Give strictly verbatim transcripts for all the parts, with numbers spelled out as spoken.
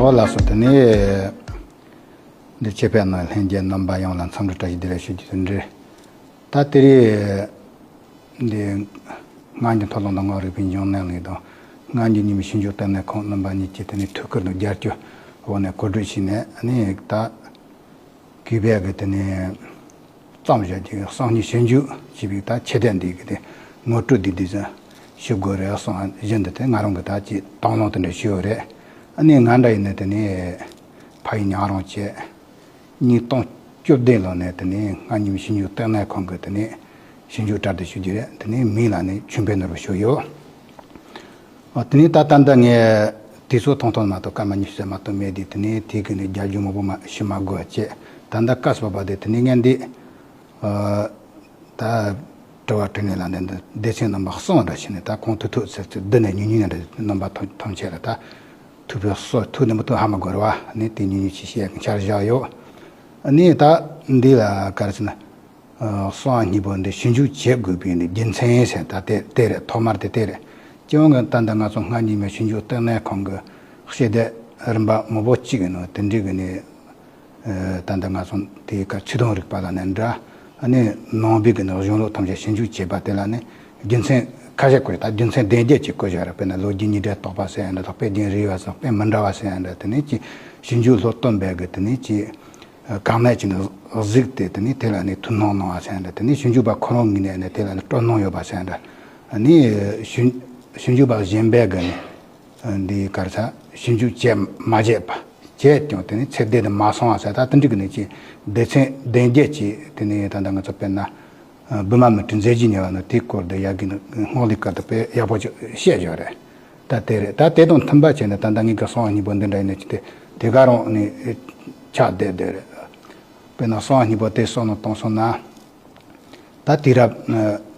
ཨོ་ལགས་སོ། དེ་ནས་འདི་ཆེད་ཕེབས་གནང་ལྷན་རྒྱས་རྣམ་པ་ཡོངས་ལ་འཚམས་འདྲི་བཀྲ་ཤིས་བདེ་ལེགས་ཞུ་རྒྱུ་དེ་འདྲ། ད་དེ་རིང་འདི་སྔ་འགྱུར་མཐོ་སློབ་དང་མངའ་རིས་པའི་འབྱུང་གནས་གླིང་དང་སྔ་འགྱུར་རྙིང་མའི་ཞིབ་འཇུག་ལྟེ་གནས་ཁང་རྣམ་པ་གཉིས་ཀྱིས་དེ་ནས་ཐུགས་ཁུར་དང་རྒྱབ་སྐྱོར་འོག་ནས་གོ་སྒྲིག་བྱས་ནས་ནི་ད། གུས་པས་གི་དེ་ནས་རྩོམ་བྱ་རྒྱུ་གསང་སྔགས་ཞིབ་འཇུག་བྱས་པའི་ད་ཆེད་དོན་འདི་གི་དེ་ངོ་སྤྲོད་འདི་འདི་ཚོ་ཞུ་དགོས་རེད་གསུངས་བཞིན་དུ་དེ་ང་རང་གི་ད་ཅིག་དང་བླངས་དེ་འདྲ་ཞུས་ཡོད་རེད། ཨ་ནི་ང་འདྲ་ཡིན་ན་དེ་ནས་ཕ་ཡུལ་ཉག་རོང་བཅས་ཉིས་སྟོང་བཅུ་བདུན་ལོ་ནས་དེ་ནས་སྔ་རྙིང་མའི་ཞིབ་འཇུག་ལྟེ་གནས་ཁང་གི་དེ་ནས་ཞིབ་འཇུག་གྲ་སྒྲིག་ཞུ་རྒྱུ་རེད། དེ་ནས་མིང་ལ་ནི་ཆོས་འཕེལ་ནོར་བུ་ཞུས་ཡོད། ཨ་དེ་ནས་ད་ད་ལྟ་ངས་དུས་ཚོད་ཐུང་ཐུང་མ་གཏོགས་སྐར་མ་ཉི་ཤུ་ཙམ་མ་གཏོགས་མེད་དུས་དེ་ནས་དེ་གི་ནས་རྒྱབ་ལྗོངས་མང་པོ་མ་ཞུ་མ་དགོས་པ་བྱས། ད་ལྟ་སྐབས་སུ་བབས་པ་དེ་དེ་ནས་ངས་འདི་ཨ་ད་དྲི་བ་དྲིས་ལན་ལ་ནས་འདི་སྡེ་ཚན་རྣམ་པ་གསུམ་འདྲ་ཞིག་ནས་ད་གོང་དུ་ཐུག་ཚེ་ཚེ་འདི་ནས་ཉུང་ཉུང་འདྲ་རྣམ་པ་ཐམས་ཐམས་ཅད་ལ་ད་ཐུག་པའི་སོ་ཐུག་ནས་མ་ཐུག་ཧ་མ་གོ་ར་བ་ནས་དེ་ཉུང་ཉུང་ཞིག་བཤད་མཁན་འཆར་བཞག་ཡོད། ཨ་ནས་ད་འདི་ལ་ག་རེ་ཟེར་ན། ཨ་གསང་སྔགས་སྙིང་པོ་འདི་ཞིབ་འཇུག་བྱེད་དགོས་པའི་ནི་རྒྱུ་མཚན་ཟེར་ད་དེ་དེ་རེད། ཐོག་མར་དེ་དེ་རེད། སྤྱི་ཡོངས་ཀྱི་ད་ལྟ་ང་ཚོ་སྔ་རྙིང་མའི་ཞིབ་འཇུག་ལྟེ་གནས་ཁང་གི་ཤེས་ལྡན་རིམ་པ་མང་པོ་གཅིག་གི་ནང་དེ་འདྲའི་གི་ནི་ཨ་ད་ལྟ་ང་ཚོ་དེའི་ཁ་ཚུལ་དང་རིགས་པ་ལ་ནི་འདྲ། ཨ་ནི་ནང་པའི་གི་ནི་གཞུང་ལུགས་ཐམས་ཅད་ཞིབ་འཇུག་བྱེད་པ་དེ་ལ་ནི་རྒྱུ་མཚན་ཁ་ཤས་བཀོད། ད་རྒྱུ་མཚན་ལྡན་རྒྱུ་གཅིག་བཀོད་བཞག་རེད། དཔེར་ན་ལོ་རྒྱུས་ཉིས་འབྲེལ་དོགས་པ་ཟེར་ཡང་འདྲ་དང་དཔེ་རྒྱན་རིགས་པ་ཟེར་དཔེ་མི་འདྲ་བ་ཟེར་ཡང་འདྲ་དེ་ནི་ཅི་ཞིབ་འཇུག་སློབ་སྟོན་པའི་གི་དེ་ནི་ཅི། གང་ལེགས་ཀྱི་ནི་གཟིགས་ཏེ་དེ་ནི་དེ་ལ་ནི་ཐུགས་སྣང་གནང་བ་ཟེར་འདྲ། དེ་ནི་ཞིབ་འཇུག་པ་ཁོ་རང་ངོས་ནས་ནི་དེ་ལ་ནི་སྤྲོ་སྣང་ཡོད་པ་ཟེར་འདྲ། ནི་ཞིབ་ཞིབ་འཇུག་པ་གཞན་པས་གི་ནི་འདི་གར་ས་ཞིབ་འཇུག་བྱས་མ་བྱས་པ་བྱས་ཀྱང་དེ་ནི་ཚེ་འདས་དུ་མ་སོང་བ་ཟེར། ད་དེ་འདྲ་གི་ནི་ཅི་སྡེ་ཚན་ལྡན་རྒྱུ་ཅི་དེ་ནི་ད་ལྟ་ང་ཚོ་དཔེར་ན། བི་མ་མི་ཏྲའི་མཛད་རྗེས་ཉེ་བ་ནི་དེའི་སྐོར་དུ་ཡ་གི་ནི་སྔགས་ལས་ཀ་དུ་དཔེ་ཡག་པོ་ཅིག་བཤད་ཡོད་རེད། ད་དེ་རེད། ད་དེ་དང་མཐུན་པ་བྱས་ནས་ད་ལྟ་ངེད་ཀྱི་གསང་སྔགས་སྙིང་པོ་འདི་འདྲ་ཡིན་ན་ཅི་སྟེ་དེ་ག་རང་ནི་ཆགས་བསྡད་བསྡད་རེད། དཔེར་ན་གསང་སྔགས་སྙིང་པོ་དེ་བསམ་བློ་གཏོང་སོང་ན། ད་དུས་རབས་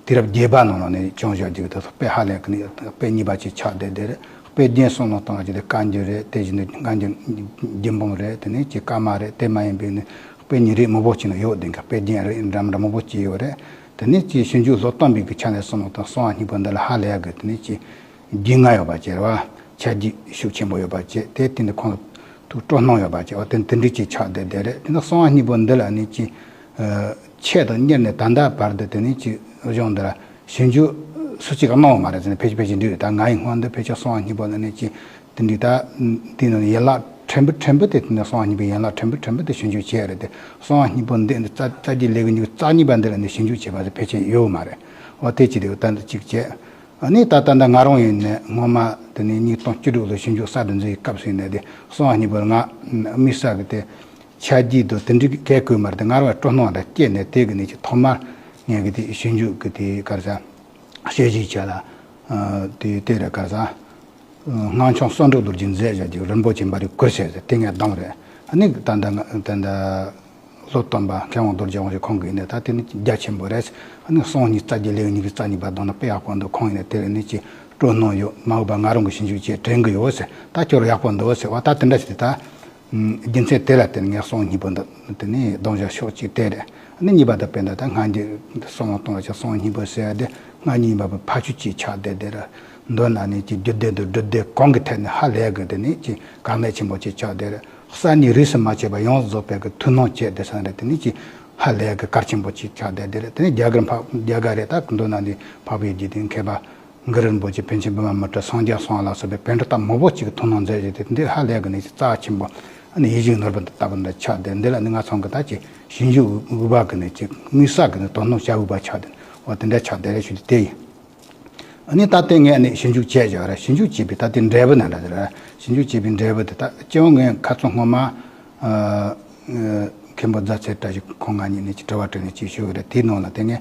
དུས་རབས་བརྒྱད་པ་ནང་ལ་ནི་བྱུང་བཞག་རྒྱུ་དེ་དཔེ་ཧ་ལས་ཀྱི་ནི་དཔེ་གཉིས་པ་ཅིག་ཆགས་བསྡད་བསྡད་རེད། དཔེ་རྒྱན་བསམ་བློ་གཏོང་བ་ཅིག་དེ་བཀའ་འགྱུར་རེད། དེ་བཞིན་དུ་བཀའ་འགྱུར་རྒྱུད་འབུམ་རེད། དེ་ནས་ཅིག་བཀའ་མ་རེད། དེ་མ་ཡིན་པའི་ནི་དཔེ་རྙིང་རིགས་མང་པོ་ཅིག་ནི་ཡོད་དེ་ག་དཔེ་རྒྱན་རེད་འདྲ་མི་འདྲ་མང་པོ་ཅིག་ཡོད་རེད། དེ་ནས་ཅིག་ཞིབ་འཇུག་སློབ་སྟོན་པའི་གི་ཆ་ནས་བསམ་བློ་གཏོང་གསང་སྔགས་སྙིང་པོ་འདི་ལ་ཧ་ལས་གི་དེ་ནས་ཅིག་རྒྱུས་མངའ་ཡོད་པ་བྱས་རེད་བ། ཁྱད་ཆོས་ཤུགས་ཆེན་པོ་ཡོད་པ་བྱས་དེ་དེ་ནི་ཁོང་ལ་ཐུགས་སྤྲོ་སྣང་ཡོད་པ་བྱས་བ་དེ་དེ་འདྲ་ཅིག་ཆགས་བསྡད་བསྡད་རེད། དེ་ནི་གསང་སྔགས་སྙིང་པོ་འདི་ལ་ནི་ཅིག་ཆེད་དུ་གཉེར་ནས་ད་ལྟ་བར་དུ་དེ་ནི་ཅིག་གཞུང་འདི་ལ་ཞིབ་འཇུག་སུ་གཅིག་གནང་བ་མ་རེད་ཟེར་ནས་ཕལ་ཆེར་ཕལ་ཆེར་འགྲིག་རེད། ད་ང་ཡི་སྔོན་དུ་ཕལ་ཆེར་གསང་སྔགས་སྙིང་པོ་ལ་ནི་ཅིག་དེ་འདྲའི་ད་དེ་ནི་ཡན་ལག་ཕྲན་བུ་ཕྲན་བུ་དེ་དེ་ནི་གསང་སྔགས་སྙིང་པོའི་ཡན་ལག་ཕྲན་བུ་ཕྲན་བུ་དེ་ཞིབ་འཇུག་བྱས་རེད་དེ། གསང་སྔགས་སྙིང་པོ་འདི་ནི་རྩ་རྩ་རྒྱུད་ལས་ཀྱི་མྱུ་གུ་རྩ་གཉིས་པ་འདི་ལ་ནི་ཞིབ་འཇུག་བྱས་པ་དེ་ཕལ་ཆེར་ཡོད་མ་རེད། འོ་དེ་ཅི་དེ་ད་འདི་གཅིག་བྱས། ཨ་ནི་ད་ལྟ་འདི་ང་རང་ཡིན་ནས་སྔོན་མ་དེ་ནི་ཉིས་སྟོང་བཅུ་དྲུག་ལོ་ཞིབ་འཇུག་གསར་དུ་འཛུགས་ཡི་སྐབས་སུ་ཡིན་ནས་དེ་གསང་སྔགས་སྙིང་པོ་ལ་ང་དམིགས་བསལ་གྱི་དེ་ཆ་རྒྱུས་དང་དེ་འདྲའི་གས་བཀོད་མ་རེད་དེ། ང་རང་ལ་སྤྲོ་སྣང་འདྲ་སྐྱེས་ནས་དེ་གི་ནི་ཅི་ཐོག་མར་ངས་གི་དེ་ཞིབ་འཇུག་གི་དེ་ག་རེ་ཟ་དཔྱད་གཞི་བྱས་ལ་དེ་དེ་རེད་ག་རེ་ཟ། སྔགས་འཆང་གསོན་འགྲུབ་རྡོ་རྗེས་མཛད་བཞག་རྒྱུ་རིན་པོ་ཆེ་འབའ་རིག་གུར་ཞེས་ཟེར་དེ་ངས་བདམས་རེད། ཨ་ནི་ད་ལྟ་ང་ད་ལྟ་སློབ་སྟོན་པ་མཁས་དབང་རྡོ་རྗེ་དབང་ཕྱུག་ཁོང་གིས་ནི་ད་དེ་ནི་རྒྱ་ཆེན་པོ་རེད། ཨ་ནི་གསང་སྔགས་རྩ་རྒྱུད་ལས་ཀྱི་མྱུ་གུ་རྩ་གཉིས་པ་བསྡོམས་ན་དཔེ་ཡག་པོ་འདུག་ཁོང་ཡིན་ནི་དེ་ནི་ཅི་སྤྲོ་སྣང་ཡོད། མ་འོངས་པ་ང་རང་གི་ཞིབ་འཇུག་བྱེད་དྲན་གི་ཡོད་ཟེར། ད་ཁྱོད་ཡག་པོ་འདུག་ཟེར་བ། ད་དེ་འདྲ་ཞིག་དེ་ད། རྒྱུ་མཚན་དེ་ལ་བརྟེན་ངས་གསང་སྔགས་སྙིང་པོ་འདི་དེ་ནས་གདམ་བཞག་ཕྱོགས་གཅིག་དེ་རེད། ཨ་ནི་གཉིས་པ་དང་དཔེར་ན་ད་སྔ་འགྱུར་བསམ་བློ་གཏོང་བ་ཅིག་གསང་སྔགས་སྙིང་པོ་ཟེར་ཡ་དེ་སྔ་འགྱུར་རྙིང་པ་པོ་ཕལ་ཆེར་ཅིག་ཆགས་བསྡད་དེ་རེད། མདོར་ན་ནི་ཅིག་རྒྱུད་སྡེ་དང་སྒྲུབ་སྡེ་གང་གི་ཐད་ནས་ཧ་ལས་གི་དེ་ནི་ཅིག་གལ་གནད་ཆེན་པོ་ཅིག་ཆགས་བསྡད་རེད། གསར་རྙིང་རིས་སུ་མ་ཆད་པ་ཡོངས་རྫོགས་པའི་གི་ཐུགས་སྣང་བྱས་བསྡད་ས་རེད། དེ་ནི་ཅིག་ཧ་ལས་གི་གལ་ཆེན་པོ་ཅིག་ཆགས་བསྡད་དེ་རེད། དེ་ནི་རྒྱ་གར་འཕགས་རྒྱ་གར་རེད། ད་མདོར་ན་ནི་འཕགས་པའི་དགེ་ལྡན་མཁས་པ་གུ་རུ་རིན་པོ་ཆེ་པཎ་ཆེན་བི་མ་མི་ཏྲ་སངས་རྒྱས་སོང་ལ་སོགས་པའི་པཎྜི་ཏ་མང་པོ་ཅིག་གིས་ཐུགས་སྣང་མཛད་བཞིན་དེ་འདི་ཧ་ལས་གི་ནི་རྩ་ཆེན་པོ་ཨ་ནི་ཡིད་བཞིན་ནོར་བུ་འདི་ལྟ་བུ་འདི་ཆགས་བསྡད། འདི་ལ་ནི་ང་ཚང་གི་ད་ཅི་ཞིབ་འཇུག་དབུས་པ་གི་ནི་ཅི་དམིགས་བསལ་གི་ནི་དོ་སྣང་བྱ་དགོས་པ་ཆགས་བསྡད། འོ་དེ་འདྲ་ཆགས་བསྡད་རེད་ཞུ་རྒྱུ་དེ་ཡིན། ཨ་ནི་ད་ལྟ་ངས་ནི་ཞིབ་འཇུག་བྱས་བཞག་རེད། ཞིབ་འཇུག་བྱས་པའི་ད་ལྟའི་འབྲས་བུ་ནི་འདྲ་རེད། ཞིབ་འཇུག་བྱས་པའི་འབྲས་བུ་དེ་ད་སྤྱི་ཡོངས་ངས་ཁ་ཚོན་སྔོན་མ་ཨ་མཁན་པོ་རྫ་ཚེ་བཀྲ་ཤིས་ཁོང་ང་གཉིས་ནས་ཅི་དྲི་བ་དྲིས་ལན་ཅིག་ཞུས་པ་རེད། དེའི་ནང་ལ་དེ་ངས་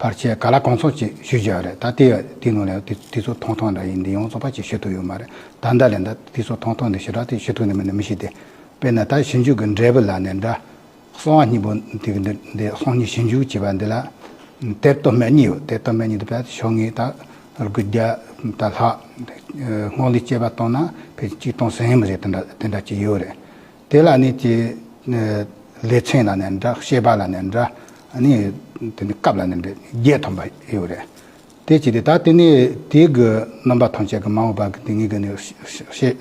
ཕལ་ཆེར་ག་ལ་གང་འཚམ་ཅིག་ཞུས་བཞག་རེད། ད་དེ་དེའི་ནང་ལ་དུས་དུས་ཚོད་ཐུང་ཐུང་འདྲ་ཡིན་འདི་ཡོངས་རྫོགས་པ་ཅིག་ཞུ་ཐུབ་ཡོད་མ་རེད། ད་ལྟ་ལས་ད་དུས་ཚོད་ཐུང་ཐུང་འདི་ཞེ་དྲག་དེ་ཞུ་ཐུབ་ནི་མིན་ནི་མི་ཤེས་ཏེ། དཔེར་ན་ད་ཞིབ་འཇུག་གི་འབྲས་བུ་ལ་ནི་འདྲ། གསང་བ་སྙིང་པོ་འདི་གི་འདི་འདི་གསང་སྙིང་ཞིབ་འཇུག་བྱས་པ་འདི་ལ་དེབ་སྟོད་སྨད་གཉིས་ཡོད། དེབ་སྟོད་སྨད་གཉིས་འདི་བས་ཤོག་ངེས་ད་དགུ་བརྒྱ་ད་ལྷག་སྔགས་ལས་བཅས་པ་བཏང་ན་ཕལ་ཆེར་གཅིག་སྟོང་ཟིན་མི་ཟིན་དེ་འདྲ་དེ་འདྲ་ཅིག་ཡོད་རེད། དེ་ལ་ནི་ཅི་ལེ་ཚན་ལ་ནི་འདྲ། བཤད་པ་ལ་ནི་འདྲ། ཨ་ནི་དེ་ནི་སྐབས་ལ་ནི་འདྲ་བརྒྱད་ཐམ་པ་ཡོད་རེད། དེ་ཅི་དེ་ད་དེ་ནི་དེ་གི་རྣམ་པ་ཐམས་ཅད་གི་མ་འོངས་པ་གི་དེ་ངེས་གི་ནི་བཤད་བཤད་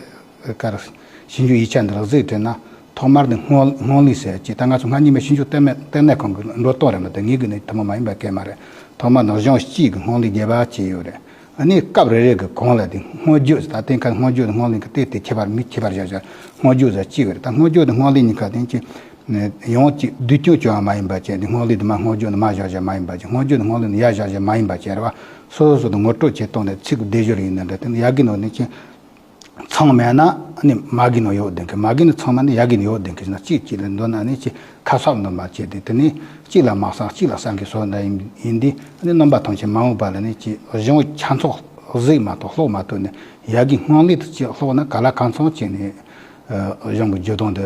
གར་ ཞིབ་འཇུག་ཡིག་ཆ་འདི་ལ་གཟིགས་དྲན་ན། ཐོག་མར་ནི་སྔོན་སྔོན་ལས་ཟེར་གྱི་ད་ང་ཚོ་སྔ་ཉིན་མའི་ཞིབ་འཇུག་ལྟེ་གནས་ལྟེ་གནས་ཁང་གི་འགྲོ་སྟངས་རེད་མ་གཏོགས་ངེད་ཀྱི་ནི་ཐུན་མོང་མ་ཡིན་པ་གང་མ་རེད། ཐོག་མར་ནི་གཞུང་གཅིག་གི་སྔོན་ལས་རྒྱས་པ་བྱས་ཡོད་རེད། ཨ་ནི་སྐབས་རེ་རེ་གི་གོང་ལ་དེ་སྔོན་བརྗོད་ད་ལྟའི་ཁ་སྔོན་བརྗོད་དང་སྔོན་ལས་ཀྱི་ལྟེ་དེ་ཁྱད་པར་མི་ཁྱད་པར་བཞག་བཞག་སྔོན་བརྗོད་ཟེར་གཅིག་རེད། ད་སྔོན་བརྗོད་དང་སྔོན་ལས་གཉིས་ཀ་དེ་གཅིག་ཡང་གཅིག་བསྡུས་སྐྱོན་བྱུང་བ་མ་ཡིན་པ་བྱས་ཏེ་སྔོན་ལས་དེ་མ་སྔོན་བརྗོད་ནི་མ་བཞག་བཞག་མ་ཡིན་པ་བྱས་སྔོན་བརྗོད་དང་སྔོན་ལས་ནི་ཡར་བཞག་བཞག་མ་ཡིན་པ་བྱས་རེད་བ། སོ་སོ་སོ་དང་ངོ་སྤྲོད་བྱེད་སྟངས་དེ་ཚིག་སྡེབ་སྦྱོར་ཡིན་ནི་འདྲ་དེ་ནི་ཡ་གི་ནང་ནས་ཀྱི། ཚང་མེད་ན་ཨ་ནི་མ་གི་ནང་ཡོད་བདེན་གི། མ་གི་ནི་ཚང་མ་ནི་ཡ་གི་ནང་ཡོད་བདེན་གི་ཟེར་ན་གཅིག་གཅིག་ལ་འདོད་ན་ནི་གཅིག་ཁ་གསབ་འདོན་པ་བྱས་ཏེ་དེ་ནི་གཅིག་ལ་མ་གསང་གཅིག་ལ་གསང་གི་བཟོ་འདྲ་ཡིན་ཡིན་དུས་ཨ་ནི་རྣམ་པ་ཐམས་ཅད་མ་འོངས་པ་ལ་ནི་གཅིག་གཞུང་ཆ་ཚང་གཟིགས་མ་ཐུབ་ཀློག་མ་ཐུབ་ནས་ཡ་གི་སྔོན་ལས་དུ་གཅིག་ཀློག་ན་ག་ལ་གང་འཚམ་བྱས་ནས་གཞུང་གི་བརྗོད་དོན་འདི་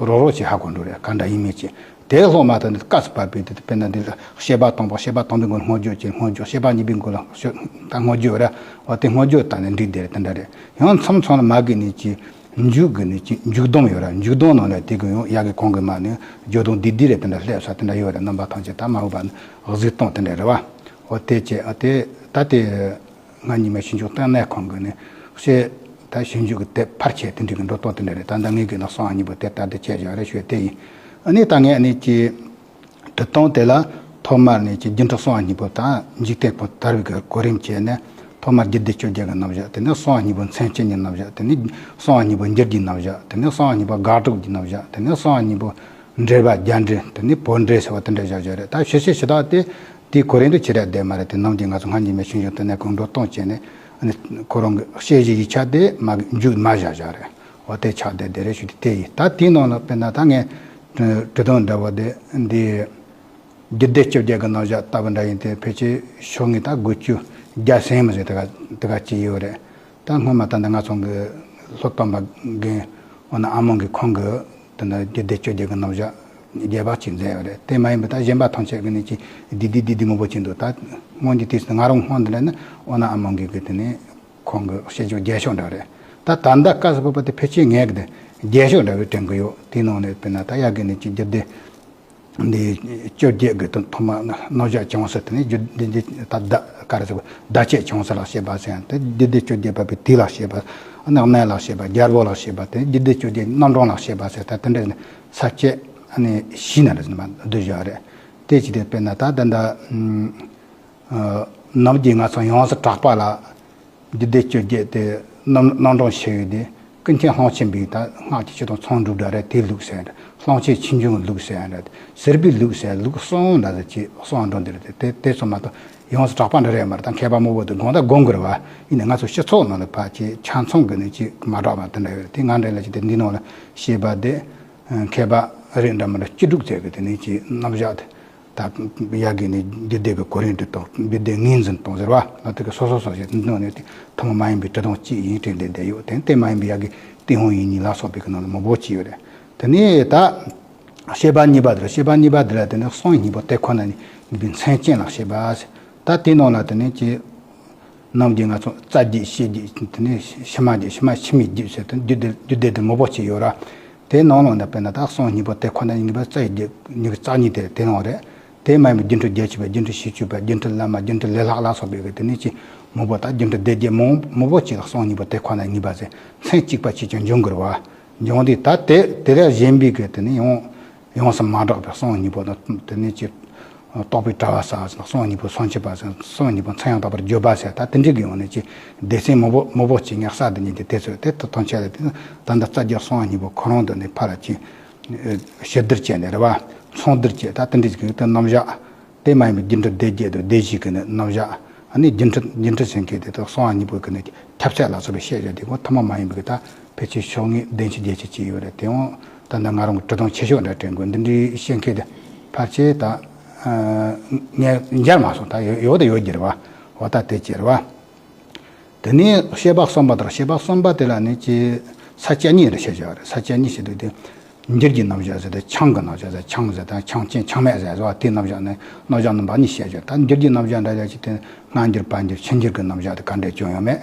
རོ་རོ་ཅིག་ཧ་གོ་འགྲོ་རེད། ག་འདྲ་ཡིན་མིན་ཅིག་དེ་སློབ་མ་དང་ནི་སྐབས་སུ་བབས་པའི་དེ་དཔེར་ན་འདི་ལ་བཤད་པ་དང་པོ་བཤད་པ་དང་པོའི་མགོ་སྔོན་བརྗོད་ཅིག་སྔོན་བརྗོད་བཤད་པ་གཉིས་པའི་མགོ་ལ་ཤོད་ད་སྔོན་བརྗོད་ར་བ་དེ་སྔོན་བརྗོད་ད་ནི་འགྲིག་བསྡད་རེད། དེ་འདྲ་རེད། ཡང་མཚམས་མཚམས་ལ་མ་གི་ནི་ཅིག་མཇུག་གི་ནི་ཅིག་མཇུག་སྡོམ་ཡོད་ར་མཇུག་སྡོམ་ནང་ལ་དེ་གི་ཡང་ཡ་གི་གོང་གི་མ་ནི་བརྗོད་དོན་འདི་འདི་རེད། དེ་འདྲ་སླེབས་ས་དེ་འདྲ་ཡོད་རེད། རྣམ་པ་ཐམས་ཅད་ད་མ་འོངས་པ་ནི་གཟིགས་སྟངས་དེ་འདྲ་རེད་བ། འོ་དེ་བྱས་ཨ་དེ་ད་དེ། སྔ་ཉིན་མའི་ཞིབ་འཇུག་ལྟེ་གནས་ཁང་གི་ནས་བཤད། ད་ཞིབ་འཇུག་གི་དེབ་ཕལ་ཆེར་དེ་འདྲའི་གི་འགྲོ་སྟངས་དེ་འདྲ་རེད། ད་ལྟ་ངས་གི་ནང་གསང་བ་སྙིང་པོ་དེབ་ལྟ་དེ་བྱས་བཞག་རེད་ཞུ་དེ་ཡིན། ཨ་ནི་ད་ངས་ཨ་ནི་ཀྱི་འབྲི་སྟངས་དེ་ལ་ཐོག་མར་ནས་ཀྱི་རྒྱུན་མཐུད་གསང་བ་སྙིང་པོ་དང་འཇིག་རྟེན་ཁམས་དར་བའི་གི་གོ་རིམ་བྱས་ནས་ཐོག་མར་རྒྱུད་སྡེ་བཅོ་བརྒྱད་ཀྱི་རྣམ་གཞག་དེ་ནས་གསང་བ་སྙིང་པོ་མཚན་བཅས་ཀྱི་རྣམ་གཞག་དེ་ནས་གསང་བ་སྙིང་པོ་འགྱུར་གྱི་རྣམ་གཞག་དེ་ནས་གསང་བ་སྙིང་པོ་དགག་སྒྲུབ་ཀྱི་རྣམ་གཞག་དེ་ནས་གསང་བ་སྙིང་པོ། འགྲེལ་པ་རྒྱས་འགྲེལ་དེ་ནི་བོད་འགྲེལ་ཟེར་བ་དེ་འདྲ་བཞག་བཞག་རེད། ད་ཞུ་ཞེས་ཞུ་དག་དེ་དེའི་གོ་རིམ་དུ་ཅི་རེད་བསྡད་མ་རེད། དེ་ནམ་རྒྱུན་ང་ཚོ་སྔ་འགྱུར་མའི་ཞིབ་འཇུག་ལྟེ་གནས་ཁང་འགྲོ་སྟངས་བྱས་ནས་ཨ་ནི་ཁོ་རང་གི་དཔྱད་གཞི་ཡིག་ཆ་དེ་མ་མཇུག་མ་བཞག་བཞག་རེད། འོ་དེ་ཆགས་བསྡད་བསྡད་རེད་ཞུ་དེ་དེ་ཡིན། ད་དེའི་ནང་ལ་དཔེར་ན་ད་ངས་བྲི་དོན་འདྲ་བོ་དེ་འདི་རྒྱུད་སྡེ་བཅོ་བརྒྱད་ཀྱི་རྣམ་གཞག་ལྟ་བུ་འདྲ་ཡིན་ཏེ་ཕལ་ཆེར་ཤོག་ངོས་ད་དགུ་བཅུ་བརྒྱ་ཟིན་མི་ཟིན་དེ་ག་དེ་ག་ཅིག་ཡོད་རེད། ད་སྔོན་མ་ད་ནི་ང་ཚོ་གི་སློབ་སྟོན་པ་རྒན་འོ་ན་ཨ་མོ་གི་ཁོང་གི་དེ་ནི་རྒྱུད་སྡེ་བཅོ་བརྒྱད་ཀྱི་རྣམ་གཞག་རྒྱས་པ་ཅིག་མཛད་ཡོད་རེད། དེ་མ་ཡིན་པ་ད་གཞན་པ་ཐམས་ཅད་ཀྱི་ནི་ཅིག་འདི་འདི་འདི་འདི་མང་པོ་ཅིག་འདུག་ད་སྔོན་གྱི་དུས་སུ་ང་རང་སྔོན་འདི་འདྲ་ནི་འོ་ན་ཨ་མོ་གི་གི་དེ་ནི་ཁོང་གི་བཤད་རྒྱུ་རྒྱས་ཤོས་འདྲ་རེད། ད་ད་ལྟ་སྐབས་སུ་བབས་པ་དེ་ཕལ་ཆེར་ངས་གི་དེ་རྒྱས་ཤོས་འདྲ་བའི་དྲན་གི་ཡོད། དེའི་ནང་ནས་དཔེར་ན་ད་ཡ་གི་ནི་ཅིག་རྒྱུད་སྡེ། འདི་བཅོ་བརྒྱད་ཀྱི་དོན་ཐོག་མ་རྣམ་གཞག་བྱུང་ས་དེ་ནི་རྒྱུད་འདི་འདི་ད་ད་ག་རེ་ཟེར་བ་བརྡ་ཆད་བྱུང་ས་ལ་བཤད་པ་ཟེར་ཡང་དེ་རྒྱུད་སྡེ་བཅོ་བརྒྱད་པ་པའི་དུས་ལ་བཤད་པ་ཨ་ནི་གནས་ལ་བཤད་པ་རྒྱལ་པོ་ལ་བཤད་པ་དེ་རྒྱུད་སྡེ་བཅོ་བརྒྱད་རྣམ་གྲངས་ལ་བཤད་པ་ཟེར་ད་དེ་འདྲ་ནི་ས་བཅད་ཨ་ནི་བཞི་ན་རེ་ཟེར་ན་བསྡུས་བཞག་རེད། དེ་ཅི་སྟེ་དཔེར་ན་ད་ད་ད་ནམ་རྒྱུན་ང་ཚོ་ཡོངས་སུ་གྲགས་པ་ལ། རྒྱུད་སྡེ་བཅོ་བརྒྱད་དེ་རྣམ་རྣམ་གྲངས་ཤེས་ཡོན་དེ་ཀུན་མཁྱེན་གླང་ཆེན་པའི་ད་སྔགས་ཀྱི་ཆོས་དང་མཚུངས་གྲུབ་འདྲ་རེད། དེའི་ལུགས་ཟེར་ཡ་འདྲ། གླང་ཆེན་ཆོས་འབྱུང་གི་ལུགས་ཟེར་ཡ་འདྲ། ཟུར་པའི་ལུགས་ཟེར་ཡ་ལུགས་གསུམ་འདྲ་ཟེར་གྱི་གསུམ་འགྲོ་འདི་རེད། དེ་དེ་ཚོ་མ་གཏོགས་ཡོངས་སུ་གྲགས་པ་འདྲ་རེད་མ་རེད། ད་མཁས་པ་མང་པོ་དེ་དགོངས་ད་དགོངས་དགོས་རེད་བ། ཡིན་ནའི་ང་ཚོ་སྤྱི་ཚོགས་ནང་ལ་ཕལ་ཆེར་ཆ་ཚང་གི་ནི་ཅིག་མ་གྲགས་པ་དེ་འདྲ་ཡོད་རེད། དེ་ང་འདྲ་ལ་ཅིག་དེ་འདི་ནང་ལ་ཤེས་པ་དེ་མཁས་པ་རེ་འདྲ་མི་འདྲ་བཅུ་དྲུག་ཙམ་གི་དེ་ནི་ཅིག་རྣམ་གཞག་དེ། ད་ཡ་གི་ནི་རྒྱུད་སྡེ་གི་གོ་རིམ་འདི་དང་རྒྱུད་སྡེ་ངོས་འཛིན་དང་ཟེར་བ་ལ་དེ་གི་སོ་སོ་སོ་ཞེས་འདི་ནང་ནས་དེ་ཐུན་མོང་མ་ཡིན་པའི་དྲི་དང་གཅིག་ཡིན་དྲན་བསྡད་བསྡད་ཡོད། དེ་དེ་མ་ཡིན་པའི་ཡ་གི་ཏིང་ཧོང་ཡིག་རྙིང་ལ་སོགས་པའི་གི་ནང་ལ་མང་པོ་ཅིག་ཡོད་རེད། དེ་ནས་ད་བཤད་པ་གཉིས་པ་དེ་ལ་བཤད་པ་གཉིས་པ་དེ་ལ་དེ་ནི་གསང་སྙིང་པོ་དེ་ཁོ་ན་ནི་ངེས་པའི་མཚན་ཅན་ལ་བཤད་པ་ཟེར། ད་དེའི་ནང་ལ་དེ་ནི་ཅི། ནམ་རྒྱུན་ང་ཚོ་རྩ་རྒྱུད་ཕྱི་རྒྱུད་དེ་ནས་ཕྱི་མ་རྒྱུད་ཕྱི་མ་ཕྱི་མའི་རྒྱུད་ཟེར་དུས་རྒྱུད་སྡེ་རྒྱུད་སྡེ་དེ་མང་པོ་ཅིག་ཡོད་ར། དེའི་ནང་ལོགས་ན་དཔེར་ན་ད་གསང་སྙིང་པོ་དེ་ཁོ་ན་ཡིན་པ་རྩ་ཡི་རྒྱུད་ཉི་ཤུ་རྩ་གཉིས་དེ་དེ་ནང་རེད། དེ་མ་ཡིན་པའི་སྒྱུ་འཕྲུལ་བརྒྱད་ཅུ་པ་སྒྱུ་འཕྲུལ་བཞི་བཅུ་པ་སྒྱུ་འཕྲུལ་བླ་མ་སྒྱུ་འཕྲུལ་ལས་ལྷག་ལ་སོགས་པའི་གི་དེ་ནས་ཅི་མང་པོ་ད་སྒྱུ་འཕྲུལ་སྡེ་བརྒྱད་མང་མང་པོ་ཅིག་ལ་གསང་སྙིང་པོ་དེ་ཁོ་ན་ཡིན་པ་ཟེར་མཚན་གཅིག་པ་ཅིག་ཀྱང་འབྱུང་དགོས་རེད་བ། འབྱུང་དུས་ད་དེ་དེ་ལས་གཞན་པའི་གི་དེ་ནས་ཡང་། ཡོངས་སུ་མ་གྲགས་པའི་གསང་སྙིང་པོ་དང་དེ་ནས་ཀྱི་རྟོགས་པའི་གྲྭ་བ་ཟེར་གསང་སྙིང་པོ་སུམ་ཅུ་པ་ཟེར་གསང་སྙིང་པོ་མཚན་ཡང་དག་པར་བརྗོད་པ་ཟེར་ད་དེ་འདྲའི་གི་ཡོང་ནས་ཀྱི་སྡེ་ཚན་མང་པོ་མང་པོ་ཅིག་ངས་གསར་དུ་རྙེད་དེ་དེ་ཚོ་དེ་ཐོན་ཆེད་ལ་དེ་ད་ལྟ་རྩ་རྒྱུད་གསང་སྙིང་པོ་ཁོ་རང་དུ་ནས་ཕར་ལ་ཀྱི་ཕྱིར་བསྡུར་བྱས་ནས་རེད་བ། ཚོང་བསྡུར་བྱས་ད་དེ་འདྲའི་གི་དེ་རྣམ་གཞག་དེ་མ་ཡིན་པའི་སྒྱུ་འཕྲུལ་སྡེ་བརྒྱད་དང་སྡེ་བཞི་གི་ནི་རྣམ་གཞག་ཨ་ནི་སྒྱུ་འཕྲུལ་སྒྱུ་འཕྲུལ་ཟེར་མཁན་དེ་དག་གསང་བ་སྙིང་པོ་གི་ནི་ཁྱབ་ཚད་ལ་སོགས་པའི་བཤད་རྒྱུ་དེ་ཁོ་ཐུན་མོང་མ་ཡིན་པའི་གི་ད་ཕལ་ཆེར་ཤོག་ངོས་བདུན་ཅུ་བརྒྱད་ཅུ་ཅིག་ཡོད་རེད། དེ་ཡང་ད་ལྟ་ང་རང་གི་དྲི་དང་ཆེ་ཤོས་འདྲ་དྲན་དགོས། འདི་འདྲའི་བཤད་མཁན་དེ་ཕལ་ཆེར་ད་ངས་མཇལ་མ་སོང་། ད་ཡོད་ཡོད་དེ་ཡོད་རྒྱུ་རེད་བ། འོ་ད་དེ་ཅི་རེད་བ། དེ་ནས་བཤད་པ་གསུམ་པ་དང་བཤད་པ་གསུམ་པ་དེ་ལ་ནི་ཅི་ས་བཅད་གཉིས་རེ་བཤད་བཞག་རེད། ས་བཅད་གཉིས་བཤད་དུས་དེ་འགྱུར་གྱི་རྣམ་གཞག་ཟེར་ཏེ་ཆང་གི་རྣམ་གཞག་ཟེར་ཆང་ཟེར་དང་ཆང་ཅན་ཆང་མེད་ཟེར་བ་དེའི་རྣམ་གཞག་ནི་རྣམ་གཞག་རྣམ་པ་གཉིས་བཤད་བཞག་ད་འགྱུར་གྱི་རྣམ་གཞག་འདྲ་ཡ་ཅི་དེ་སྔ་འགྱུར་བར་འགྱུར་ཕྱི་འགྱུར་གྱི་རྣམ་གཞག་དེ་ག་འདྲས་ཀྱང་ཡོད་མེད།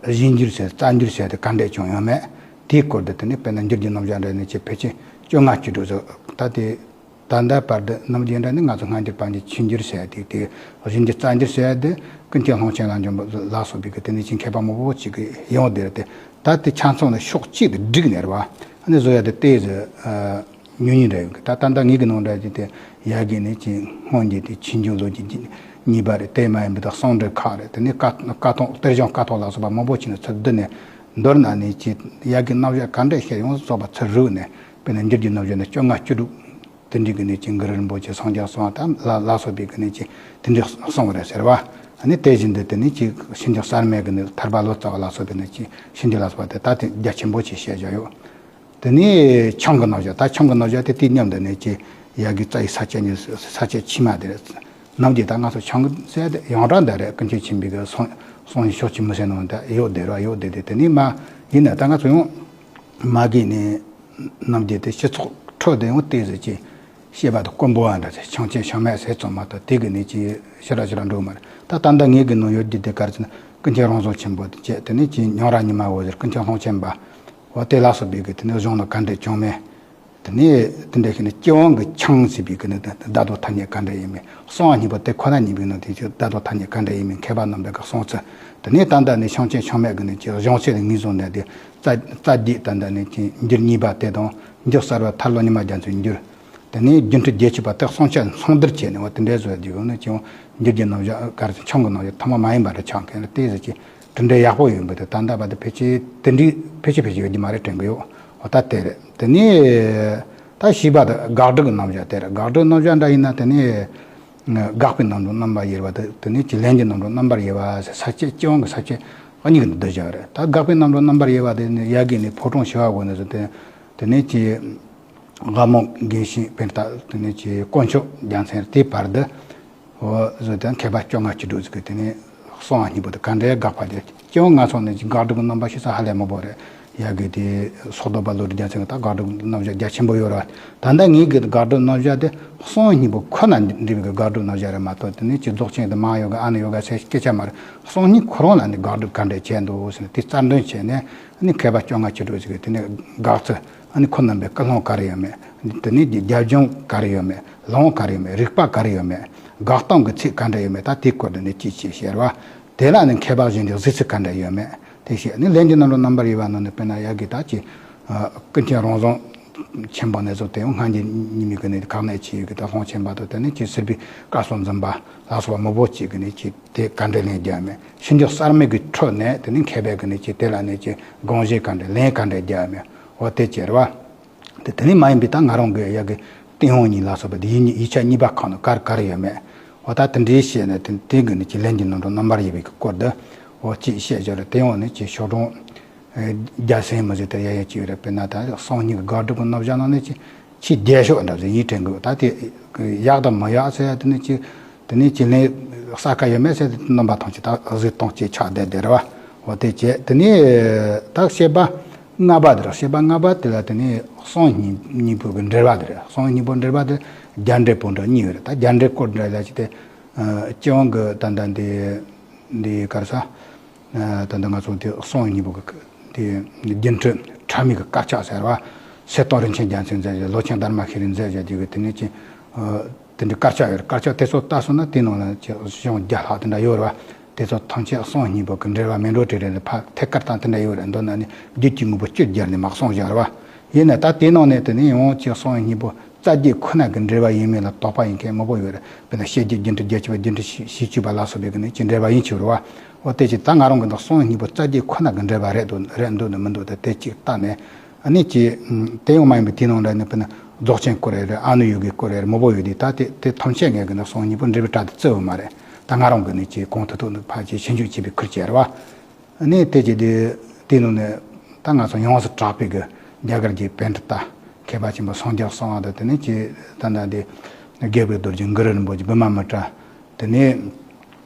གཞན་འགྱུར་ཟེར་རྩ་འགྱུར་ཟེར་དེ་ག་འདྲས་ཀྱང་ཡོད་མེད། དེའི་སྐོར་དུ་དེ་ནི་དཔེར་ན་འགྱུར་གྱི་རྣམ་གཞག་འདྲ་ནི་ཅི་ཕལ་ཆེར་བཅོ་ལྔ་བཅུ་དྲུག་ཟེར་ད་དེ། ད་ལྟ་བར་དུ་ནམ་རྒྱུན་འདྲ་ནི་ང་ཚོ་སྔ་འགྱུར་བར་འགྱུར་ཕྱི་འགྱུར་ཟེར་ཡ་དེ་དེ་གཞན་འགྱུར་རྩ་འགྱུར་ཟེར་ཡ་དེ་ཀུན་མཁྱེན་གླང་ཆེན་ལ་འཇོམས་པ་ལ་སོགས་པའི་གི་དེ་ནི་ཅི་མཁས་པ་མང་པོ་ཅིག་གི་ཡོང་དེར་དེ་ ད་དེ་ཆ་ཚང་ནི་ཕྱོགས་གཅིག་ཏུ་བསྒྲིགས་ནས་རེད་བ། ཨ་ནི་བཟོ་ཡ་དེ་ཏོག་ཙམ་ཉུང་ཉུང་འདྲ་ཡོད་གི། ད་ད་ལྟ་ངེད་ཀྱི་ནང་འདྲ་ཅིག་དེ་ཡ་གི་ནི་ཅིག་སྔོན་གྱི་དེ་ཆོས་འབྱུང་ལོ་རྒྱུས་གཉིས་པ་རེད། དེ་མ་ཡིན་པའི་ད་གསང་འགྲེལ་ཁག་རེད། དེ་ནས་བཀའ་བཀའ་ཐང་གཏེར་གཞུང་བཀའ་ཐང་ལ་སོགས་པ་མང་པོ་ཅིག་ནས་ཚུར་བསྡུས་ནས་མདོར་ན་ནི་ཅིག་ཡ་གི་རྣམ་གཞག་ག་འདྲ་བཤད་ཡོང་སོགས་པ་ཚུར་རུབ་ནས། དཔེར་ན་འགྱུར་གྱི་རྣམ་གཞག་ནི་བཅོ་ལྔ་བཅུ་དྲུག་དེ་འདྲའི་གི་ནི་ཅིག་གུ་རུ་རིན་པོ་ཆེ་སངས་རྒྱས་གསུངས་པ་དང་ལ་ལ་སོགས་པའི་གི་ནི་ཅིག་དེ་འདྲའི་གསུངས་པ་རེད་ཟེར་བ། ཨ་ནི་དེ་བཞིན་དུ་དེ་ནི་ཅིག་ཕྱི་འགྱུར་གསར་མའི་གི་ནི་ཐར་པ་ལོ་ཙཱ་བ་ལ་སོགས་པའི་ནི་ཅིག་ཕྱི་འགྱུར་ལ་སོགས་པ་དེ་ད་དེ་རྒྱ་ཆེན་པོ་ཅིག་བཤད་བཞག་ཡོད། དེ་ནས་ཆང་གི་རྣམ་གཞག་ད་ཆང་གི་རྣམ་གཞག་དེ་དེའི་མཉམ་དུ་ནི་ཅིག་ཡ་གི་རྩ་བའི་ས་བཅད་གཉིས། ས་བཅད་ཕྱི་མ་དེ་རེད། ནམ་རྒྱུན་ད་ང་ཚོ་ཆང་གི་ཟེར་དེ་ཡང་གྲགས་འདི་རེད། ཀུན་མཁྱེན་ཆེན་པོའི་གི་གསུང་གསུང་ནི་ཕྱོགས་ཀྱི་མི་ཟེར་ནང་དེ་ཡོད་དེ་ར་ཡོད་དེ། དེ་དེ་ནས་མ་ཡིན་ན་ད་ང་ཚོ་ཡང་མ་གི་ནི་ནམ་རྒྱུན་དེ་སྤྱི་ཚོགས་ཁྲོད་དུ་ཡང་ཏོག་ཙམ་ཅིག་བཤད་པ་དང་དཀོན་པོ་བ་འདྲ་ཟེར། ཆང་ཆེན་ཆང་མེད་ཟེར་ཙམ་མ་གཏོགས་དེ་གི་ནི་ཅིག་ཕྱི་ར་ཕྱི་ར་འགྲོ་མ་རེད། ད་ད་ལྟ་ངེད་ཀྱི་ནང་ཡོད་རྒྱུ་དེ་ག་རེ་ཟེར་ན། ཀུན་མཁྱེན་རང་བྱུང་ཆེན་པོ་དེ་བྱས། དེ་ནས་ཅིག་ཉང་རལ་ཉི་མ་འོད་ཟེར། ཀུན་མཁྱེན་ལྷུན་ཆེན་པ། འོ་དེ་ལ་སོགས་པའི་གི་དེ་ནས་གཞུང་ལ་ག་འདྲས་བྱུང་མེད། དེ་ནས་དེ་འདྲ་ཞིག་ནི་སྤྱི་དབང་གི་ཆང་ཟེར་བའི་གི་ནི་བརྡ་དོན་ཐ་སྙད་ག་འདྲ་ཡིན་མིན། གསང་བ་སྙིང་པོ་དེ་ཁོ་ན་ཉིད་པའི་ནང་དེ་ཚོའི་བརྡ་དོན་ཐ་སྙད་ག་འདྲ་ཡིན་མིན་མཁས་པ་རྣམ་པའི་གི་གསུང་ཚུལ། དེ་ནས་ད་ལྟ་ནི་ཆང་ཆེན་ཆང་མེད་གི་ནི་ཅིག་གཞུང་ཚད་ལ་ངོས་བཟུང་ནས་དེ་རྩ་རྩ་རྒྱུད་ད་ལྟ་ནི་ཅིག་འགྱུར་གཉིས་པ་དེ་དང་། འགྱུར་གསར་པ་ཐར་ལོ་ཉི་མ་རྒྱ་མཚོའི་འགྱུར། དེ་ནས་སྒྱུ་འཕྲུལ་རྒྱལ་ཆེན་པ་དེ་གསུང་ཆ་ཚང་བསྡུར་བྱས་ནས་འོ་དེ་འདྲའི་བཟོ་རྒྱུ་ཡོང་ནི་ཅིག་འགྱུར་གྱི་རྣམ་གཞག་ག་རེ་ཟེར། ཆང་གི་རྣམ་གཞག་ཐ་མ་མ་ཡིན་པ་རེད། ཆང་གི་ནི་དེ་ཟེར་གྱི་གྲུབ་འབྲས་ཡག་པོ་ཡོད་པ་དེ། ད་ལྟ་བར་དུ་ཕལ་ཆེར་དེ་འདྲའི་ཕལ་ཆེར་ཕལ་ཆེར་ཡོད་རྒྱུ་མ་རེད་དྲན་གི་ཡོད། འོ་ད་དེ་རེད། དེ་ནས་ད་བཞི་པ་དེ་དགག་སྒྲུབ་ཀྱི་རྣམ་གཞག་དེ་རེད། དགག་སྒྲུབ་རྣམ་གཞག་འདྲ་ཡིན་ན་དེ་ནས་དགག་པའི་རྣམ་གྲངས་རྣམ་པར་དབྱེ་བ་དེ། དེ་ནས་ཅིག་ལན་གྱི་རྣམ་གྲངས་རྣམ་པར་དབྱེ་བ་ཟེར། ས་བཅད་སྤྱི་དབང་གི་ས་བཅད་གཉིས་ཀྱི་བསྡུ་བཞག་རེད། ད་དགག་པའི་རྣམ་གྲངས་རྣམ་པར་དབྱེ་བ་དེ་ནི་ཡ་གི་ནི་ཕོ་བྲང་བྱེ་བ་བོ་ནི་ཟེར་དེ། དེ་ནས་ཅིག་དབང་མོ་རྒན་ཤིང་བེར་ཏ། དེ་ནས་ཅིག་དཀོན་མཆོག་རྒྱལ་མཚན། དེའི་བར་དུ་འོ་ཟེར་དེ་མཁས་པ་བཅོ་ལྔ་བཅུ་དྲུག་ཟིག་གིས་དེ་ནས་གསང་བ་སྙིང་པོ་དེ་ག་འདྲའི་དགག་པ་དེ། སྤྱི་དབང་ལྔ་ཚང་ནས་ཅིག་དགག་སྒྲུབ་ཀྱི་རྣམ་པ་ཞིག་ས་ཧ་ལས་མང་པོ་རེད། ཡ་གི་དེ་སོག་ལྡོག་པ་བློ་གྲོས་རྒྱལ་མཚན་གྱི་ད་དགག་སྒྲུབ་རྣམ་གཞག་རྒྱ་ཆེན་པོ་ཡོད་རེད། ད་ལྟ་ངེད་ཀྱི་དགག་སྒྲུབ་རྣམ་གཞག་དེ་གསང་བ་སྙིང་པོ་ཁོ་ན་འབྲེལ་བའི་དགག་སྒྲུབ་རྣམ་གཞག་རེད་མ་གཏོགས། དེ་ནས་ཅིག་རྫོགས་ཆེན་དེ་མ་ཡོ་ག་ཨ་ནི་ཡོ་ག་ཟེར་སྐད་ཆ་མ་རེད། གསང་བ་སྙིང་ཁོ་རང་ལ་ནི་དགག་སྒྲུབ་ག་འདྲ་བྱས་འདུག་ཟེར་ནས་དེ་རྩལ་འདོན་བྱས་ནས། ཨ་ནི་མཁས་པ་བཅོ་ལྔ་བཅུ་དྲུག་ཅིག་གིས་དེ་ནས་དགག་ཚུལ། ཨ་ནི་ཁོ་རྣམ་པའི་ཀུན་སློང་ག་རེ་ཡོད་མེད། དེ་ནས་རྒྱབ་ལྗོངས་ག་རེ་ཡོད་མེད། ལམ་ག་རེ་ཡོད་མེད། རིགས་པ་ག་རེ་ཡོད་མེད། དགག་སྟངས་ཀྱི་ཚིག་ག་འདྲ་ཡོད་མེད། ད་དེའི་སྐོར་དུ་ནི་ཅི་ཞིག་བཤད་རེད་བ། དེ་ལ་ནི་མཁས་པ་གཞན་གྱི་གཟིགས་ཚུལ་ག་འདྲ་ཡོད་མེད་དེ་བཤད། ཨ་ནི་ལན་གྱི་རྣམ་གྲངས་རྣམ་པར་དབྱེ་བ་ནང་ནས་དཔེར་ན་ཡ་གི་ད་ཅིག་ཀུན་མཁྱེན་རང་བྱུང་ཆེན་པོ་ནས་བཟུང་སྟེ་ཡང་སྔ་འགྱུར་ཉི་མའི་གི་ནི་ག་ནས་ཆེ་ཡོད་གི་ད་ལྷུན་ཆེན་པ་དང་། དེ་ནས་ཅིག་སིལ་བུའི་སྐལ་བཟང་འཛིན་པ་ལ་སོགས་པ་མང་པོ་ཅིག་གིས་ནི་ཅིག་དེ་ག་འདྲའི་ལན་རྒྱག་མེད། ཕྱི་འགྱུར་གསར་མའི་གི་ཁྲོད་ནས་དེ་ནི་མཁས་པའི་གི་ནི་ཅིག་དེ་ལ་ནི་ཅིག་དགོངས་གཞི་ག་འདྲ་ལན་ག་འདྲ་རྒྱག་མེད། འོ་དེ་བྱས་རེད་བ། དེ་དེ་ནི་མ་ཡིན་པའི་ད་ང་རང་གི་ཡ་གི་ཏིང་ཧོང་གཉིས་ལ་སོགས་པ་དེ་ཡིན་ཡིག་ཆ་གཉིས་པ་ཁག་ནི་ག་རེ་ག་རེ་ཡོད་མེད། འོ་ད་དེ་འདྲའི་བཤད་ནས་དེ་དེ་གི་ནི་ཅིག་ལན་གྱི་རྣམ་གྲངས་རྣམ་པར་དབྱེ་བའི་གི་སྐོར་དུ་འོ་ཅིག་བཤད་བཞག་རེད། དེ་ཡང་ནི་ཅིག་ཤོག་གྲངས་བརྒྱ་ཟིན་མི་ཟིན་དེ་ཡ་ཡ་ཅིག་ཡོད་རེད། དཔེར་ན་ད་གསང་སྙིང་གི་དགག་སྒྲུབ་ཀྱི་རྣམ་གཞག་ནང་ནས་ཅིག་ཆེས་རྒྱས་ཤོས་འདྲ་ཟིག་ཡིན་དྲན་གི། ད་དེ་ཡག་དང་མི་ཡག་ཟེར་ཡ་དེ་ནི་ཅིག་དེ་ནི་ཅིག་ལན་གསལ་ཁ་ཡོད་མེད་ཟེར་དེ་རྣམ་པ་ཐམས་ཅད་ད་གཟིགས་སྟངས་ཅིག་ཆགས་བསྡད་བསྡད་རེད་བ། འོ་དེ་བྱས་དེ་ནི་ད་བཤད་པ་ལྔ་པ་དེ་རེད། བཤད་པ་ལྔ་པ་དེ་ལ་དེ་ནི་གསང་སྙིང་སྙིང་པོ་གི་འགྲེལ་པ་དེ་རེད། གསང་སྙིང་པོ་འགྲེལ་པ་དེ་རྒྱ་འགྲེལ་བོད་འགྲེལ་གཉིས་ཡོད་རེད། ད་རྒྱ་འགྲེལ་སྐོར་འདྲ་ལ་ཅིག་དེ་སྤྱི་དབང་གི་ད་ལྟ་འདི་འདི་ག་རེ་ཟ། ད་ལྟ་ང་ཚོ་དེ་གསང་སྙིང་པོ་གི་དེ་རྒྱུན་འཁྲུལ་ཕྲ་མའི་གི་དཀར་ཆག་ཟེར་བ། གསེར་ཏོག་རིན་ཆེན་རྒྱལ་མཚན་མཛད་བཞག་ལོ་ཆེན་དྷརྨ་ཤྲཱི་མཛད་བཞག་དེ་གི་དེ་ནས་ཅིག་དེ་འདྲའི་དཀར་ཆག་ཡོད་རེད། དཀར་ཆག་དེ་ཚོ་ལྟ་སོང་ན་དེ་ནང་ལ་ཅིག་གཞུང་བརྒྱ་ལྷག་དེ་འདྲ་ཡོད་རེད་བ། དེ་ཚོ་ཐམས་ཅད་གསང་སྙིང་པོ་གི་འགྲེལ་པ་མཎྜལ་ཏྲི་རེ་ནས་ཕར་ཐད་ཀར་དང་དེ་འདྲ་ཡོད་རེད། མདོར་ན་ནི་རྒྱུད་ཀྱི་དངོས་པོ་བཅུད་སྦྱར་ནས་མར་གསུངས་བཞག་རེད་བ། ཡིན་ན་ད་དེའི་ནང་ནས་དེ་ནས་ཡང་ཅིག་གསང་སྙིང་པོ་རྩ་རྒྱུད་ཁོ་ན་གི་འགྲེལ་པ་ཡིན་མིན་ལ་དོགས་པ་ཡིན་མཁན་མང་པོ་ཡོད་རེད། དཔེར་ན་བཤད་རྒྱུད་རྒྱུན་འཁྲུལ་རྒྱལ་ཆེན་པ་རྒྱུན་འཁྲུལ་བཞི་བཅུ་པ་ལ་སོགས་པའི་གི་ནི་ཅིག་འགྲེལ་པ་ཡིན་གཅིག་རེད་བ། འོ་དེ་ཅིག་ད་ང་རང་གི་འདི་གསང་སྙིང་པོ་རྩ་རྒྱུད་ཁོ་ན་གི་འགྲེལ་པ་རེད་འདུག་རེད་འདུག་ནི་མི་འདུག་ད་དེ་ཅིག་ལྟ་ནས། ཨ་ནི་ཅིག་དེ་ཡང་མ་ཡིན་པའི་དེའི་ནང་འདྲ་ནི་དཔེར་ན་རྫོགས་ཆེན་སྐོར་རེ་རེད། ཨ་ནུ་ཡོ་གའི་སྐོར་རེ་རེད། མང་པོ་ཡོད་དུས་ད་དེ་དེ་ཐམས་ཅད་ངས་གི་འདི་གསང་སྙིང་པོ་འགྲེལ་པའི་གྲལ་དུ་བརྩི་འོས་མ་རེད། ད་ང་རང་གི་ནི་ཅིག་གང་ཐུབ་ཐུབ་ནི་ཕར་ཅིག་ཞིབ་འཇུག་བྱེད་པའི་ཁུལ་བྱས་རེད་བ། ཨ་ནི་དེ་ཅིག་དེ་དེའི་ནང་ནས་ད་ང་ཚོ་ཡོངས་སུ་གྲགས་པའི་གི་རྒྱ་གར་གྱི་པཎྜི་ཏ་མཁས་པ་ཆེན་པོ་སངས་རྒྱས་གསང་བ་དང་། དེ་ནས་ཅིག་ད་ལྟ་འདི་དགེ་བའི་རྡོ་རྗེ་གུ་རུ་རིན་པོ་ཆེ་བི་མ་མི་ཏྲ། དེ་ནས་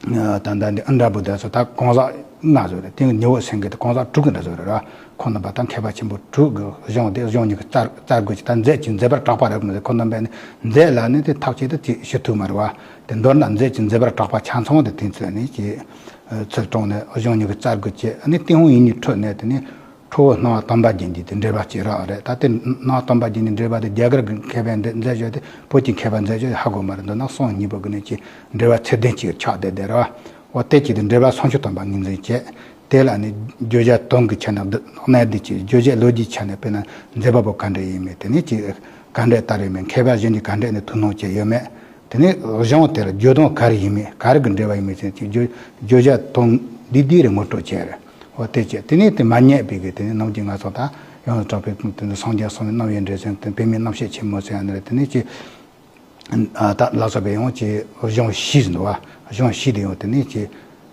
ད་ལྟ་འདི་ཨིནྡྲ་བྷུ་ཏ་སོགས་ད་གང་ཟག་ལྔ་བཟོ་རེད། དེ་ཉི་འོད་སེང་གེ་དེ་གང་ཟག་དྲུག་གི་འདྲ་བཟོ་རེད་ར། ཁོང་རྣམ་པ་ད་མཁས་པ་ཆེན་པོ་དྲུག་གི་གཞུང་དེ་གཞུང་གཉིས་ཀྱི་རྩ་རྩ་དགོས་ཀྱི། ད་མཛད་ཅིང་མཛད་པར་གྲགས་པ་རེད་མི་ཟེར། ཁོང་རྣམ་པས་ནི་མཛད་ལ་ནི་དེ་ཐག་ཆད་དུ་ཅིག་ཞུ་ཐུབ་མ་རེད་བ། དེ་མདོར་ན་མཛད་ཅིང་མཛད་པར་གྲགས་པ་ཆ་ཚང་དེ་དེ་ཚོས་ནི་ཅིག་ཚུར་དྲངས་ནས་གཞུང་གཉིས་ཀྱི་རྩ་དགོས་ཀྱི། ཨ་ནི་ཏིང་ཧོང་ཡིག་གཉིས་ཁྲོད་ནས་དེ་ནི་ཁྲོ་བོ་སྣང་བ་དམ་པ་རྒྱན་གྱི་དེ་འགྲེལ་པ་ཅིག་རག་རེད། ད་དེ་སྣང་བ་དམ་པ་རྒྱན་གྱི་འགྲེལ་པ་དེ་རྒྱ་གར་གྱི་མཁས་པས་མཛད་བཞག་དེ་བོད་ཀྱི་མཁས་པས་མཛད་བཞག་ཧ་གོ་མ་རེད། མདོར་ན་གསང་སྙིང་པོ་གི་ནི་ཅིག་འགྲེལ་པ་ཚད་ལྡན་ཅིག་ཆགས་བསྡད་བསྡད་རེད་བ། འོ་དེ་ཅིག་དེ་འགྲེལ་པ་སུམ་ཅུ་ཐམ་པ་ངོས་འཛིན་བྱས། དེ་ལ་ནི་བརྗོད་བྱ་དོན་གྱི་ཆ་ནས་འདི་གནད་བསྡུས་ཀྱི་བརྗོད་བྱའི་ལོ་རྒྱུས་ཆ་ནས་དཔེར་ན་མཛད་པ་པོ་ག་འདྲ་ཡིན་མིན། དེ་ནས་ཀྱི་ག་འདྲ་ལྟར་ཡོད་མིན། མཁས་པ་གཞན་གྱིས་ག་འདྲ་ནས་ཐུགས་སྣང་བྱས་ཡོད་མེད། དེ་ནས་གཞུང་དེར་བརྗོད་དོན་ག་རེ་ཡིན་མིན། ག་རེ་གི་འབྲེལ་བ་ཡིན་མིན་ཟེར་གྱི་བརྗོད་བརྗོད་བྱ་དོན་འདི་འདི་རེ་ངོ་སྤྲོད་བྱས་རེད། འོ་དེ་བྱས་དེ་ནས་དེ་མ་རྙེད་པའི་གི་དེ་ནས་ནམ་རྒྱུན་ང་ཚོ་ད་ཡོངས་སུ་གྲགས་པའི་དེ་ནས་སངས་རྒྱས་གསུང་བའི་རྣམ་དབྱེ་འགྲེལ་ཟེར་དེ་པདྨའི་རྣམ་བཤད་ཆེན་མོ་ཟེར་ཡ་ནི་རེད། དེ་ནས་ཀྱི་ད་ལགས་སོ་བས་ཡང་ཅིག་གཞུང་བཞི་ཟིན་འདུག་བ། གཞུང་བཞི་དེ་ཡང་དེ་ནས་ཅིག་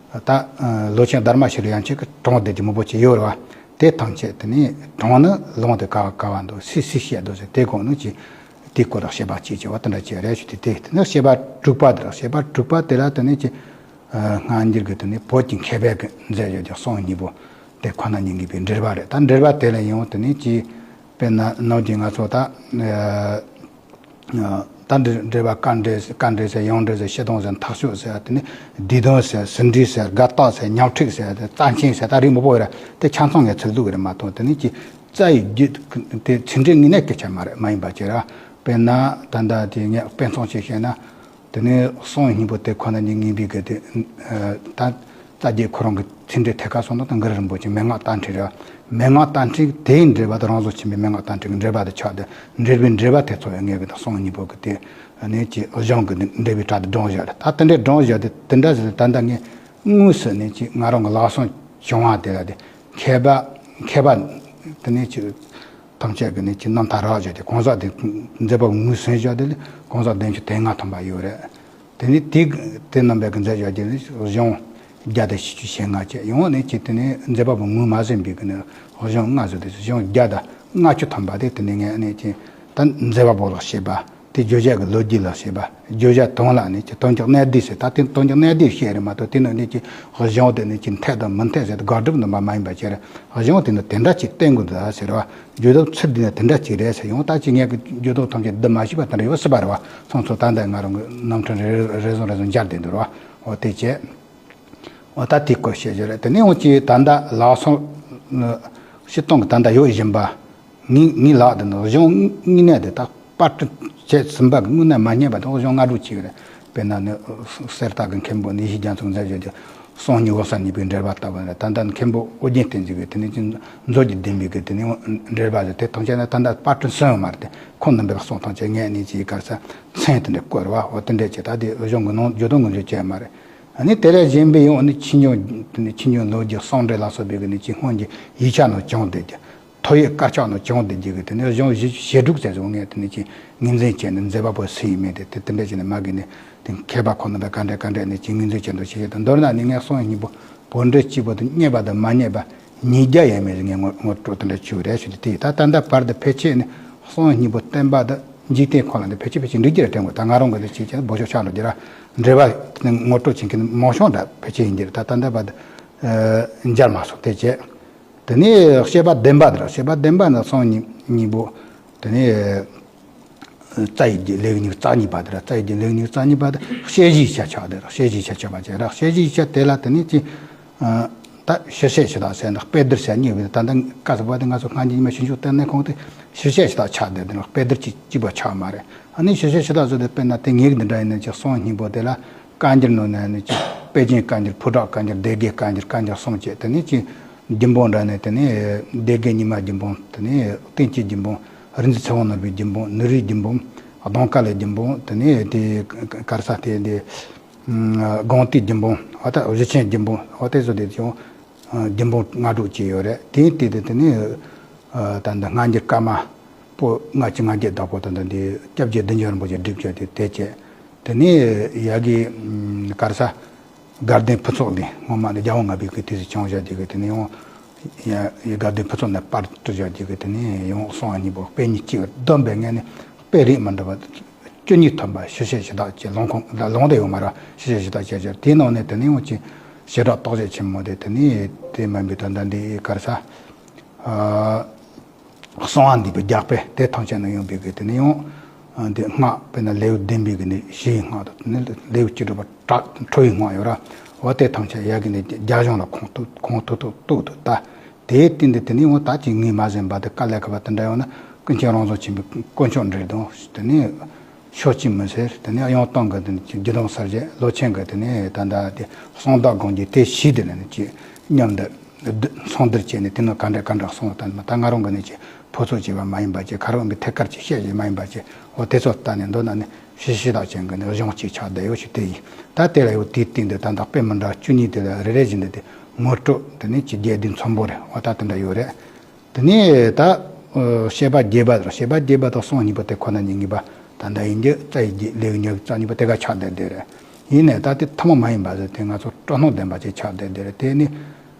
ད་ལོ་ཆེན་དྷརྨ་ཤྲཱི་ཡན་ཆད་ཀྱི་གྲངས་དེ་ཅིག་མང་པོ་ཅིག་ཡོད་རེད་བ། དེ་ཐམས་ཅད་དེ་ནས་གྲངས་ནི་ལུང་དེ་ག་བ་ག་བ་འདུག་སུས་སུས་བཤད་འདུག་ཟེར་དེ་གོང་ནས་ཅིག་དེའི་སྐོར་ལ་བཤད་པ་ཅིག་བྱས་པ་དེ་འདྲ་ཅིག་རེད་ཞུ། དེ་དེ་དེ་ནས་བཤད་པ་དྲུག་པ་དེ་རེད། བཤད་པ་དྲུག་པ་དེ་ལ་དེ་ནས་ཅིག་སྔ་འགྱུར་གྱི་དེ་ནས་བོད་ཀྱི་མཁས་པའི་གི་མཛད་ཡོད་ཀྱང་གསུང་སྙིང་པོ་དེ་ཁོ་ན་ཉིད་ཀྱི་པའི་འགྲེལ་པ་རེད། ད་འགྲེལ་པ་དེ་ལ་ཡང་དེ་ནས་ཅིག་དཔེར་ན་ནམ་རྒྱུན་ང་ཚོ་ད་ད་འགྲེལ་འགྲེལ་པ་བཀའ་འགྲེལ་བཀའ་འགྲེལ་ཟེར། ཡང་འགྲེལ་ཟེར། སྤྱི་དོན་ཟེར། མཐའ་དཔྱོད་ཟེར། དེ་ནས་བསྡུས་དོན་ཟེར། ཟིན་བྲིས་ཟེར། དགག་རྟགས་ཟེར། ཉམས་ཁྲིད་ཟེར། དེ་རྩ་ཆེན་ཟེར། ད་རིགས་མང་པོ་ཡོད་ར། དེ་ཆ་ཚང་ངས་ཚུར་བླུགས་རེད་མ་གཏོགས་དེ་ནས་ཀྱི་རྩ་ཡི་རྒྱུད་དེ་ཚིག་འགྲེལ་དངོས་གནས་སྐད་ཆ་མ་རེད། མ་ཡིན་པ་བྱས་ར། དཔེར་ན་ད་ལྟ་དེ་ངས་དཔེ་མཚོན་ཅིག་བཤད་ན། དེ་ནས་གསུང་སྙིང་པོ་དེ་ཁོ་ན་ཉིད་ངེས་པའི་གི་དེ་ད་རྩ་རྒྱུད་ཁོ་རང་གི་ཚིག་འགྲེལ་ཐད་ཀར་སོང་ན་ད་གུ་རུ་རིན་པོ་ཆེ་མན་ངག་རྟ་མཁྲིས་རེད། མན་ངག་རྟ་མཁྲིས་དེའི་འགྲེལ་པ་དང་རང་བཟོ་ཆེན་པོའི་མན་ངག་རྟ་མཁྲིས་ཀྱི་འགྲེལ་པ་དེ་ཆགས་ཏེ། འགྲེལ་པའི་འགྲེལ་པ་དེ་ཚོ་ཡང་ངེས་པའི་ད་གསུང་སྙིང་པོ་གི་དེ་ནས་ཀྱི་གཞུང་གི་འགྲེལ་པའི་གྲས་དེ་བགྲངས་བཞག་རེད། ད་དེ་འདྲའི་བགྲངས་བཞག་དེ་དེ་འདྲ་ཟེར་ད་ལྟ་ངས་དངོས་སུ་ནས་ཀྱི་ང་རང་གི་ལག་སོན་བྱུང་བ་དེ་ལ་དེ་མཁས་པ་མཁས་པ་དེ་ནས་ཀྱི་ཐམས་ཅད་ཀྱི་ནས་ཀྱི་རྣམ་ཐར་རག་བཞག་དེ་གང་ཟག་དེ་མཛད་པ་ངོས་ཟིན་བཞག་དེ་ལས་གང་ཟག་བདུན་ཅུ་དོན་ལྔ་ཐམ་པ་ཡོད་རེད། དེ་ནས་དེ་དེ་རྣམ་པའི་གི་མཛད་བཞག་དེ་ལས་གཞུང་བརྒྱ་དང་བཞི་བཅུ་ཞེ་ལྔ་བཅས་ཡོང་ནས་ཀྱི་དེ་ནས་མཛད་པ་པོ་ངོས་མ་ཟིན་པའི་གི་ནས་གཞུང་ལྔ་ཟེར་དེ་གཞུང་བརྒྱ་དང་ལྔ་བཅུ་ཐམ་པ་དེ་དེ་ནས་ངས་ནས་ཀྱི་ད་མཛད་པ་པོ་ལ་བཤད་པ། དེ་བརྗོད་བྱ་གི་ལོ་རྒྱུས་ལ་བཤད་པ། བརྗོད་བྱ་དོན་ལ་ནི་ཀྱི་དོན་གྱི་གནད་བསྡུས་ཟེར། ད་དེ་དོན་གྱི་གནད་བསྡུས་བཤད་རེད་མ་གཏོགས་དེ་ནི་ནི་ཀྱི་གཞུང་དེ་ནི་ཀྱི་འཐད་དང་མི་འཐད་ཟེར་དེ་དགག་སྒྲུབ་འདུན་པ་མ་ཡིན་པ་བྱས་རེད། གཞུང་དེ་ནི་དེ་འདྲ་ཅིག་བསྟན་དགོས་འདུག་ཟེར་བ། བརྗོད་དོན་ཚུལ་འདི་ནི་དེ་འདྲ་ཅིག་རེད་ཟེར། ཡང་ད་ཅི་ངས་ཀྱི་བརྗོད་དོན་ཐམས་ཅད་འདི་མ་ཤེས་པ་དེ་འདྲ་ཡོད་སྲིད་པ་རེད་བ། སོང་ཚོ་ད་ལྟ་ང་རང་གི་རྣམ་འཕྲུལ་རེ་རེ་ཟུང་རེ་ཟུང་འབྱར་བསྡད་འདུག་ར་བ། འོ་དེ་བྱས། འོ་ད་དེ་སྐོར་བཤད་རྒྱུ་རེད། དེ་ནས་འོ་ཅི་ད་ལྟ་ལག་སོང་། སྤྱིར་བཏང་གི་ད་ལྟ་ཡོད་བཞིན་པ། ངའི་ངའི་ལག་དེ་ནི་གཞུང་དངོས་གནས་དེ་དག་པར་སྐྲུན་བྱས་ཟིན་པ་གི་དངོས་གནས་མ་རྙེད་པ་དང་གཞུང་སྔ་དྲོ་ཅིག་རེད། དཔེར་ན་ནི་གསེར་རྟ་གི་མཁན་པོ་ནི་ཡེ་ཤེས་རྒྱ་མཚོ་མཛད་བརྗོད་ཀྱི་གསུང་སྙིང་པོ་གསར་རྙིང་པའི་འགྲེལ་པ་ལྟ་བུ་རེད། ད་ལྟ་མཁན་པོ་ཨོ་རྒྱན་བསྟན་འཛིན་གྱི་དེ་ནས་ཀྱི་མཛོད་ཀྱི་བདུན་པའི་གི་དེ་ནས་འགྲེལ་པ་ཟེར་དེ་ཐམས་ཅད་ནི་ད་ལྟ་པར་སྐྲུན་སོན་ཡོད་མ་རེད་དེ། ཁོང་རྣམ་པའི་གསུང་ཐམས་ཅད་ངས་ནི་ཅིག་གར་ས་མཚན་དེ་འདྲ་བཀོད་རེད་བ། འོ་དེ་འདྲས་ཀྱི་ད་དེ་གཞུང་གི་ནང་བརྗོད་དོན་ངོས་འཛིན་བྱས་མ་རེད། ཨ་ནི་དེ་ལས་གཞན་པའི་ཡང་ནི་ཆོས་འབྱུང་། དེ་ནི་ཆོས་འབྱུང་ལོ་རྒྱུས་གསང་འགྲེལ་ལ་སོགས་པའི་གི་ནི་ཅིག་སྔོན་གྱི་ཡིག་ཆ་ནང་བྱུང་བསྡད་ཀྱི། ཐོ་ཡིག་དཀར་ཆག་ནང་བྱུང་བསྡད་ཀྱི་གི་དེ་ནི་གཞུང་བཞི་བཅུ་ཞེ་དྲུག་ཙམ་ཟིག་ངས་དེ་ནི་ཅིག་ངོས་འཛིན་བྱས་ནས་མཛད་པ་པོ་སུ་ཡིན་མིན་དེ་དེ་དེ་འདྲ་བྱས་ནས་མ་གི་ནི་དེ་མཁས་པ་ཁོང་རྣམ་པས་ག་འདྲ་ག་འདྲ་ནི་ཅིག་ངོས་འཛིན་བྱས་འདུག་བྱས་ཡོད་དོ། མདོར་ན་ནི་ངས་གསུང་སྙིང་པོ་བོད་འགྲེལ་གཅིག་པོ་དེ་རྙེད་པ་དང་མ་རྙེད་པ་ཉིས་བརྒྱ་ཡས་མས་ཟིག་ངས་ངོ་ངོ་སྤྲོད་དེ་འདྲ་བྱས་རེད་ཞུ་དེ། དེ་ད་ད་ལྟ་བར་དུ་ཕལ་ཆེར་ནི་གསུང་སྙིང་པོ་བསྟན་པ་དང་འཇིག་རྟེན་ཁོ་ན་འདི་ཕལ་ཆེར་ཕལ་ཆེར་འགྲིག་རྒྱུ་རེད་དྲན་གོ། ད་ང་རང་གི་འདི་བྱས་ཀྱང་འབོ་ཤོག་ཆག་འགྲོ་རྒྱུ་ར། འགྲེལ་པ་ངོ་སྤྲོད་བྱེད་མཁན་མང་ཤོས་འདྲ་ཕལ་ཆེར་ཡིན་རྒྱུ་རེད། ད་ད་ལྟ་བར་དུ་མཇལ་མ་སོང་། དེ་བྱས། དེ་ནས་བཤད་པ་བདུན་པ་དེ་ར། བཤད་པ་བདུན་པ་ནི་གསུང་སྙིང་སྙིང་པོ། དེ་ནས་རྩ་ཡི་རྒྱུད་ལེའུ་ཉི་ཤུ་རྩ་གཉིས་པ་དེ་ར། རྩ་ཡི་རྒྱུད་ལེའུ་ཉི་ཤུ་རྩ་གཉིས་པ་དེ་བཤད་གཞིའི་ཆ་ཆགས་དེ་ར། བཤད་གཞིའི་ཆ་ཆགས་པ་བྱས་ར། བཤད་གཞིའི་ཆ་དེ་ལ་དེ་ནས་ཅི། ད་ཞིབ་བཤད་ཕྱི་དག་ཟེར་ན་དཔེ་བསྡུར་ཟེར་གཉིས་ཡོད། ད་ལྟ་བཀའ་ཟུར་པ་དེ་ང་ཚོ་སྔ་འགྱུར་རྙིང་མ་ཞིབ་འཇུག་ལྟ་གནས་ཁང་དེ་ཞིབ་བཤད་ཕྱི་དག་ཆགས་བསྡད་དེ་ནི་དཔེ་བསྡུར་གཅིག་གཅིག་པ་ཆགས་མ་རེད། ཨ་ནི་ཞིབ་བཤད་ཕྱི་དག་བཟོ་དེ་དཔེར་ན་དེ་ངེད་ཀྱི་འདི་འདྲ་ཡིན་ན་ཅིག་གསུང་སྙིང་པོ་དེ་ལ་བཀའ་འགྱུར་ནང་ནས་ནི་ཅིག་དཔེ་རྒྱན་བཀའ་འགྱུར། ཕོ་བྲང་བཀའ་འགྱུར། སྡེ་དགེ་བཀའ་འགྱུར། བཀའ་འགྱུར་གསུམ་བཅས། དེ་ནས་ཅིག་རྒྱུད་འབུམ་འདྲ་ནས་དེ་ནས་སྡེ་དགེ་རྙིང་མ་རྒྱུད་འབུམ། དེ་ནས་བསྟན་བཅོས་རྒྱུད་འབུམ། རིག་འཛིན་ཚེ་དབང་ནོར་བུའི་རྒྱུད་འབུམ། ནུབ་རིའི་རྒྱུད་འབུམ། གདོང་དཀར་ལའི་རྒྱུད་འབུམ། དེ་ནས་དེ་ག་རེ་ཟེར་དེ་དེ། དགོངས་དུས་རྒྱུད་འབུམ། འོ་ད་གཞུ་ཆེན་རྒྱུད་འབུམ། འོ་དེ་ཚོ་དེ་ཡང་རྒྱུད་འབུམ་ལྔ་དྲུག་ཅིག་ཡོད་རེད། དེ་དེ་དེ་དེ་ནི་ད་ལྟ་སྔ་འགྱུར་བཀའ་མ་པོ་ལྔ་བཅུ་ང་བརྒྱད་བདག་པོ་ད་ལྟ་འདི་སྐྱབས་རྗེ་བདུད་འཇོམས་རིན་པོ་ཆེ་བསྒྲིགས་བྱས་ཏེ་དེ་བྱས། དེ་ནས་ཡ་གི་ག་རེ་ཟེར། དགའ་ལྡན་ཕུན་ཚོགས་གླིང་སྔོན་མ་ནི་རྒྱལ་དབང་ལྔ་པའི་གི་དུས་སུ་བྱུང་བཞག་རྒྱུ་གི་དེ་ནས་ཡང་ཡ་ཡ་དགའ་ལྡན་ཕུན་ཚོགས་ནས་པར་སྐྲུན་བཞག་རྒྱུ་གི་དེ་ནས་ཡང་གསུང་སྙིང་པོ་དཔེ་རྙིང་གཅིག་བསྡོམས་པའི་ངོས་ནས་དཔེ་རིགས་མི་འདྲ་བ་བཅུ་གཉིས་ཐམ་པ་ཞིབ་བཤད་ཕྱི་དག་ཅེས་ལུང་ཁུངས་ལ་ལུང་དེ་ཡོད་མ་རེད། ཞིབ་བཤད་ཕྱི་དག་ཅེས་བྱས། དེའི་ནང་ནས་དེ་ནས་ཡང་ཅིག་བྱེ་བྲག་རྟོགས་བརྗོད་ཆེན་མོ་དེ། དེ་ནས་དེ་མིན་པའི་ད་ལྟ་འདི་ག་རེ་ཟེར། གསང་བ་འདུས་པའི་རྒྱགས་པས་དེ་ཐམས་ཅད་ནས་ཡོང་བའི་གི་དེ་ནས་ཡང་འདི་སྔགས་དཔེར་ན་ལེའུ་བདུན་པའི་གི་ནི་ཞི་བའི་སྔགས་དང་། དེ་ནས་ལེའུ་བཅུ་དྲུག་པ་ཁྲོ་བའི་སྔགས་ཡོད་ར། འོ་དེ་ཐམས་ཅད་ཡ་གི་ནི་རྒྱ་གཞུང་ལ་ཁུངས་གཏུགས་ཁུངས་གཏུགས་གཏུགས་གཏུགས་ད། དེའི་སྟེང་དུ་དེ་ནས་འོ་ད་ཅིག་ངས་མ་ཟིན་པ་དེ་དཀའ་ལས་ཁག་པ་དེ་འདྲ་ཡོང་ན་ཀུན་མཁྱེན་རང་བྱུང་ཆེན་པོའི་དཀོན་མཆོག་འགྲེལ་དང་། དེ་ནས་ཕྱོགས་གཅིག་མུན་སེལ། དེ་ནས་གཡང་སྟོན་གི་དེ་ནས་ཅིག་བརྒྱུད་དོན་གསལ་བྱེད། ལོ་ཆེན་གི་དེ་ནས་ད་ལྟ་དེ་གསང་བདག་དགོངས་འགྱེད། དེ་བཞི་དེ་ནས་ཅིག་མཉམ་དུ། ཚོང་བསྡུར་བྱས་ནས་དེ་ནང་ག་འདྲ་ག་འདྲ་སོང་བ་ལྟ་ནས་ད་ང་རང་གི་ནས་ཀྱི་ཕོ་ཚོད་བྱས་པ་མ་ཡིན་པ་ཀྱི་ཁ་རོག་གི་ཐད་ཀར་གྱི་བཤད་བྱས་མ་ཡིན་པ་ཀྱི་འོ་དེ་ཚོ་ལྟ་ནས་མདོར་ན་ནི་ཤི་ཤི་དག་ཅན་གྱི་ནི་གཞུང་གཅིག་ཆགས་བསྡད་ཡོད་ཞིག་དེ་ཡིན། ད་དེ་ལ་ཡོད་དེའི་སྟེང་དུ་ད་འདག་དཔེ་མི་འདྲ་བཅུ་གཉིས་དེ་ལ་རེ་རེ་བཞིན་དུ་དེ་ངོ་སྤྲོད་དེ་ནི་ཀྱི་རྒྱས་བསྡུས་ཚོམ་པོ་རེད། འོ་ད་དེ་འདྲ་ཡོད་རེད། དེ་ནས་ད་བཤད་པ་རྒྱས་པ་དང་བཤད་པ་རྒྱས་པ་དང་གསུང་སྙིང་པོ་དེ་ཁོ་ན་ཉིད་ངེས་པ་ད་ལྟ་ཡིན་རྒྱུ་རྩ་ཡི་རྒྱས་ལེའུ་ཉི་ཤུ་རྩ་གཉིས་པ་དེ་ག་ཆགས་བསྡད་བསྡད་རེད། ཡིན་ནས་ད་དེ་ཐུན་མོང་མ་ཡིན་པ་ཟེར་དེ་ང་ཚོ་སྤྲོ་སྣང་ལྡན་པ་ཅིག་ཆགས་བསྡད་བསྡད་རེད། དེ་ནི་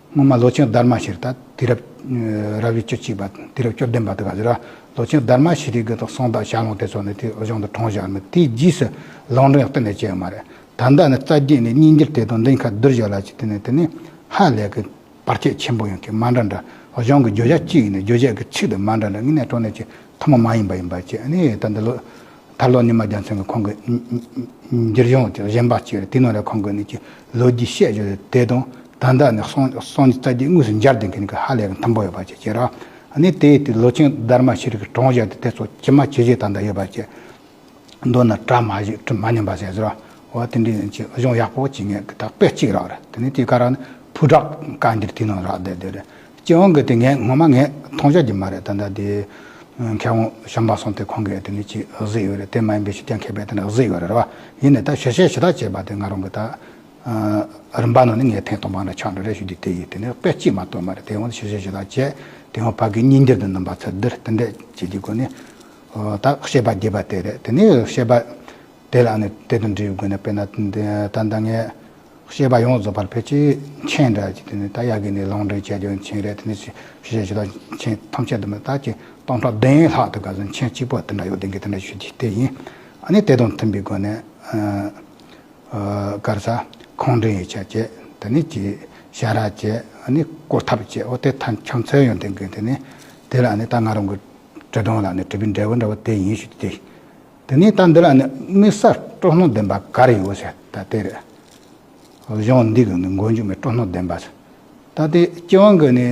སྔོན་མ་ལོ་ཆེན་དྷརྨ་ཤྲཱི་ད་དུས་རབས་རབ་བྱེད་བཅུ་གཅིག་པ་དུས་རབས་བཅུ་བདུན་པ་དེ་ག་ཟེར་བ་ལོ་ཆེན་དྷརྨ་ཤྲཱི་གི་དང་གསང་བདག་ཞལ་ལུང་དེ་ཚོ་ནི་དེ་གཞུང་དུ་དྲངས་བཞག་མི་དེའི་རྗེས་སུ་ལུང་འདྲེན་གཏན་ནས་བྱས་ཡོད་མ་རེད། ད་ལྟ་ནི་རྩ་རྒྱུད་ནས་སྙིང་རྒྱུད་དེ་དང་མདུན་ཁ་བསྡུར་བཞག་ལ་ཅིག་དེ་ནི་དེ་ནི་ཧ་ལས་གི་བར་ཆད་ཆེན་པོ་ཡོང་གི་མ་འདྲ་འདྲ། གཞུང་གི་བརྗོད་བྱ་གཅིག་ཡིན་ན་བརྗོད་བྱ་གི་ཚིག་དང་མ་འདྲ་འདྲ་དངོས་གནས་དྲང་གནས་ཀྱི་ཐུན་མོང་མ་ཡིན་པ་ཡིན་པ་བཅས་ནི་ད་འདི་ལོ་ཐར་ལོ་ཉི་མ་རྒྱལ་མཚན་གྱི་ཁོང་གི་འགྱུར་གཞུང་གི་གཞན་པ་གཅིག་རེད། དེ་ནང་ལ་ཁོང་གི་ནི་ཀྱི་ལོ་རྒྱུས་བཤད་བཞག་དེ་དང་ད་ལྟ་ནི་གསང་གསང་ཉིད་རྩ་རྒྱུད་དངོས་སུ་འབྱར་ལྡན་གྱི་ནི་ཀྱི་ཧ་ལས་གི་མཐུན་པོ་ཡོད་པ་བཅས་ཀྱི་ར། ནི་དེ་དེ་ལོ་ཆེན་དྷརྨ་ཤྲཱི་གི་དྲངས་བཞག་དེ་དེ་ཚོ་ཇི་མ་ཇི་བཞིན་ད་ལྟ་ཡོད་པ་བཅས། མདོར་ན་གྲ་མ་ཞིག་གྲུ་མ་ཉམས་པ་ཟེར་ཟེར་བ། འོ་དེ་འདྲའི་ཅིག་གཞུང་ཡག་པོ་ཅིག་ངས་ད་དཔེ་གཅིག་རག་རེད། དེ་ནས་དེ་ག་རང་ནི་ཕུ་དྲག་བཀའ་འགྱུར་དེ་ནང་རག་བསྡད་བསྡད་རེད། སྤྱི་ཡོངས་ཀྱི་དེ་ངས་ངོ་མ་ངས་མཐོང་རྒྱ་རྒྱུ་མ་རེད། ད་ལྟ་དེ་མཁས་དབང་བྱམས་པ་གསུམ་དེ་ཁོང་གིས་དེ་ནས་ཅིག་གཟིགས་ཡོད་རེད། དེ་མ་ཡིན་པའི་ཕྱི་རྒྱལ་མཁས་པས་དེ་འདྲ་གཟིགས་ཡོད་རེད་རེད་བ། ཡིན་ནའི་ད་ཞིབ་བཤེར་ཞུ་དག་བྱས་པ་དེ་ང་རང་གི་ད་རིམ་པ་ནང་ནས་ངས་ཐེངས་དང་པོ་འདྲ་ཆགས་འགྲོ་རེད་ཞུ་རྒྱུ་དེ་ཡིན། དེ་ནས་དཔེ་གཅིག་མ་གཏོགས་མ་རེད། དེ་ཡང་ཞིབ་བཤེར་ཞུ་དག་བྱས་དེ་ཡང་ཕ་གི་སྙིང་རྒྱུད་དུ་སྣུམ་པ་ཚུར་བསྡུར་དེ་འདྲ་བྱེད་རྒྱུའི་སྒོ་ནས། ད་བཤད་པ་རྒྱས་པ་དེ་རེད། དེ་ནས་བཤད་པ་དེ་ལ་ནི་དེ་དང་འབྲེལ་བའི་སྒོ་ནས་དཔེར་ན་ད་ལྟ་ངས་བཤད་པ་ཡོངས་རྫོགས་པར་ཕལ་ཆེར་མཆན་འདྲ་ཅིག་དེ་ནི་ད་ཡ་གི་ནས་ལུང་འདྲེན་བྱ་རྒྱུ་མཆན་རེད། དེ་ནས་ཞིབ་བཤེར་ཞུ་དག་མཆན་ཐམས་ཅད་དུ་མི་ད་ཀྱི་སྟོང་ཕྲག་བདུན་ལྷག་དུ་ག་ཚོད་མཆན་གཅིག་པོ་དེ་འདྲ་ཡོད་དེ་གི་དེ་འདྲ་ཞུ་རྒྱུ་དེ་ཡིན། ཨ་ནི་དེ་དང་མཐུན་པའི་སྒོ་ནས་ག་རེ་ཟ་ཁུངས་འདྲེན་ཡིག་ཆ་བཅས་དེ་ནས་ཀྱི་བྱ་ར་བཅས་ཨ་ནི་བསྐོར་ཐབས་བཅས་འོ་དེ་ཐམས་ཅད་ཡོད་དེ་གི་དེ་ནས་དེ་ལ་ནི་ད་ང་རང་གི་དྲི་བསྡུར་ལ་ནི་དྲི་བའི་འབྲས་བུ་འདྲ་བོ་དེ་ཡིན་ཞུ་རྒྱུ་དེ། དེ་ནས་ད་འདི་ལ་ནི་དམིགས་བསལ་སྤྲོ་སྣང་ལྡན་པ་ག་རེ་ཡོད་ཟེར་ད་དེ་རེད། གཞུང་འདི་གི་ནི་མགོ་མཇུག་མའི་སྤྲོ་སྣང་ལྡན་པ་ཟེར། ད་དེ་སྤྱི་དབང་གི་ནི་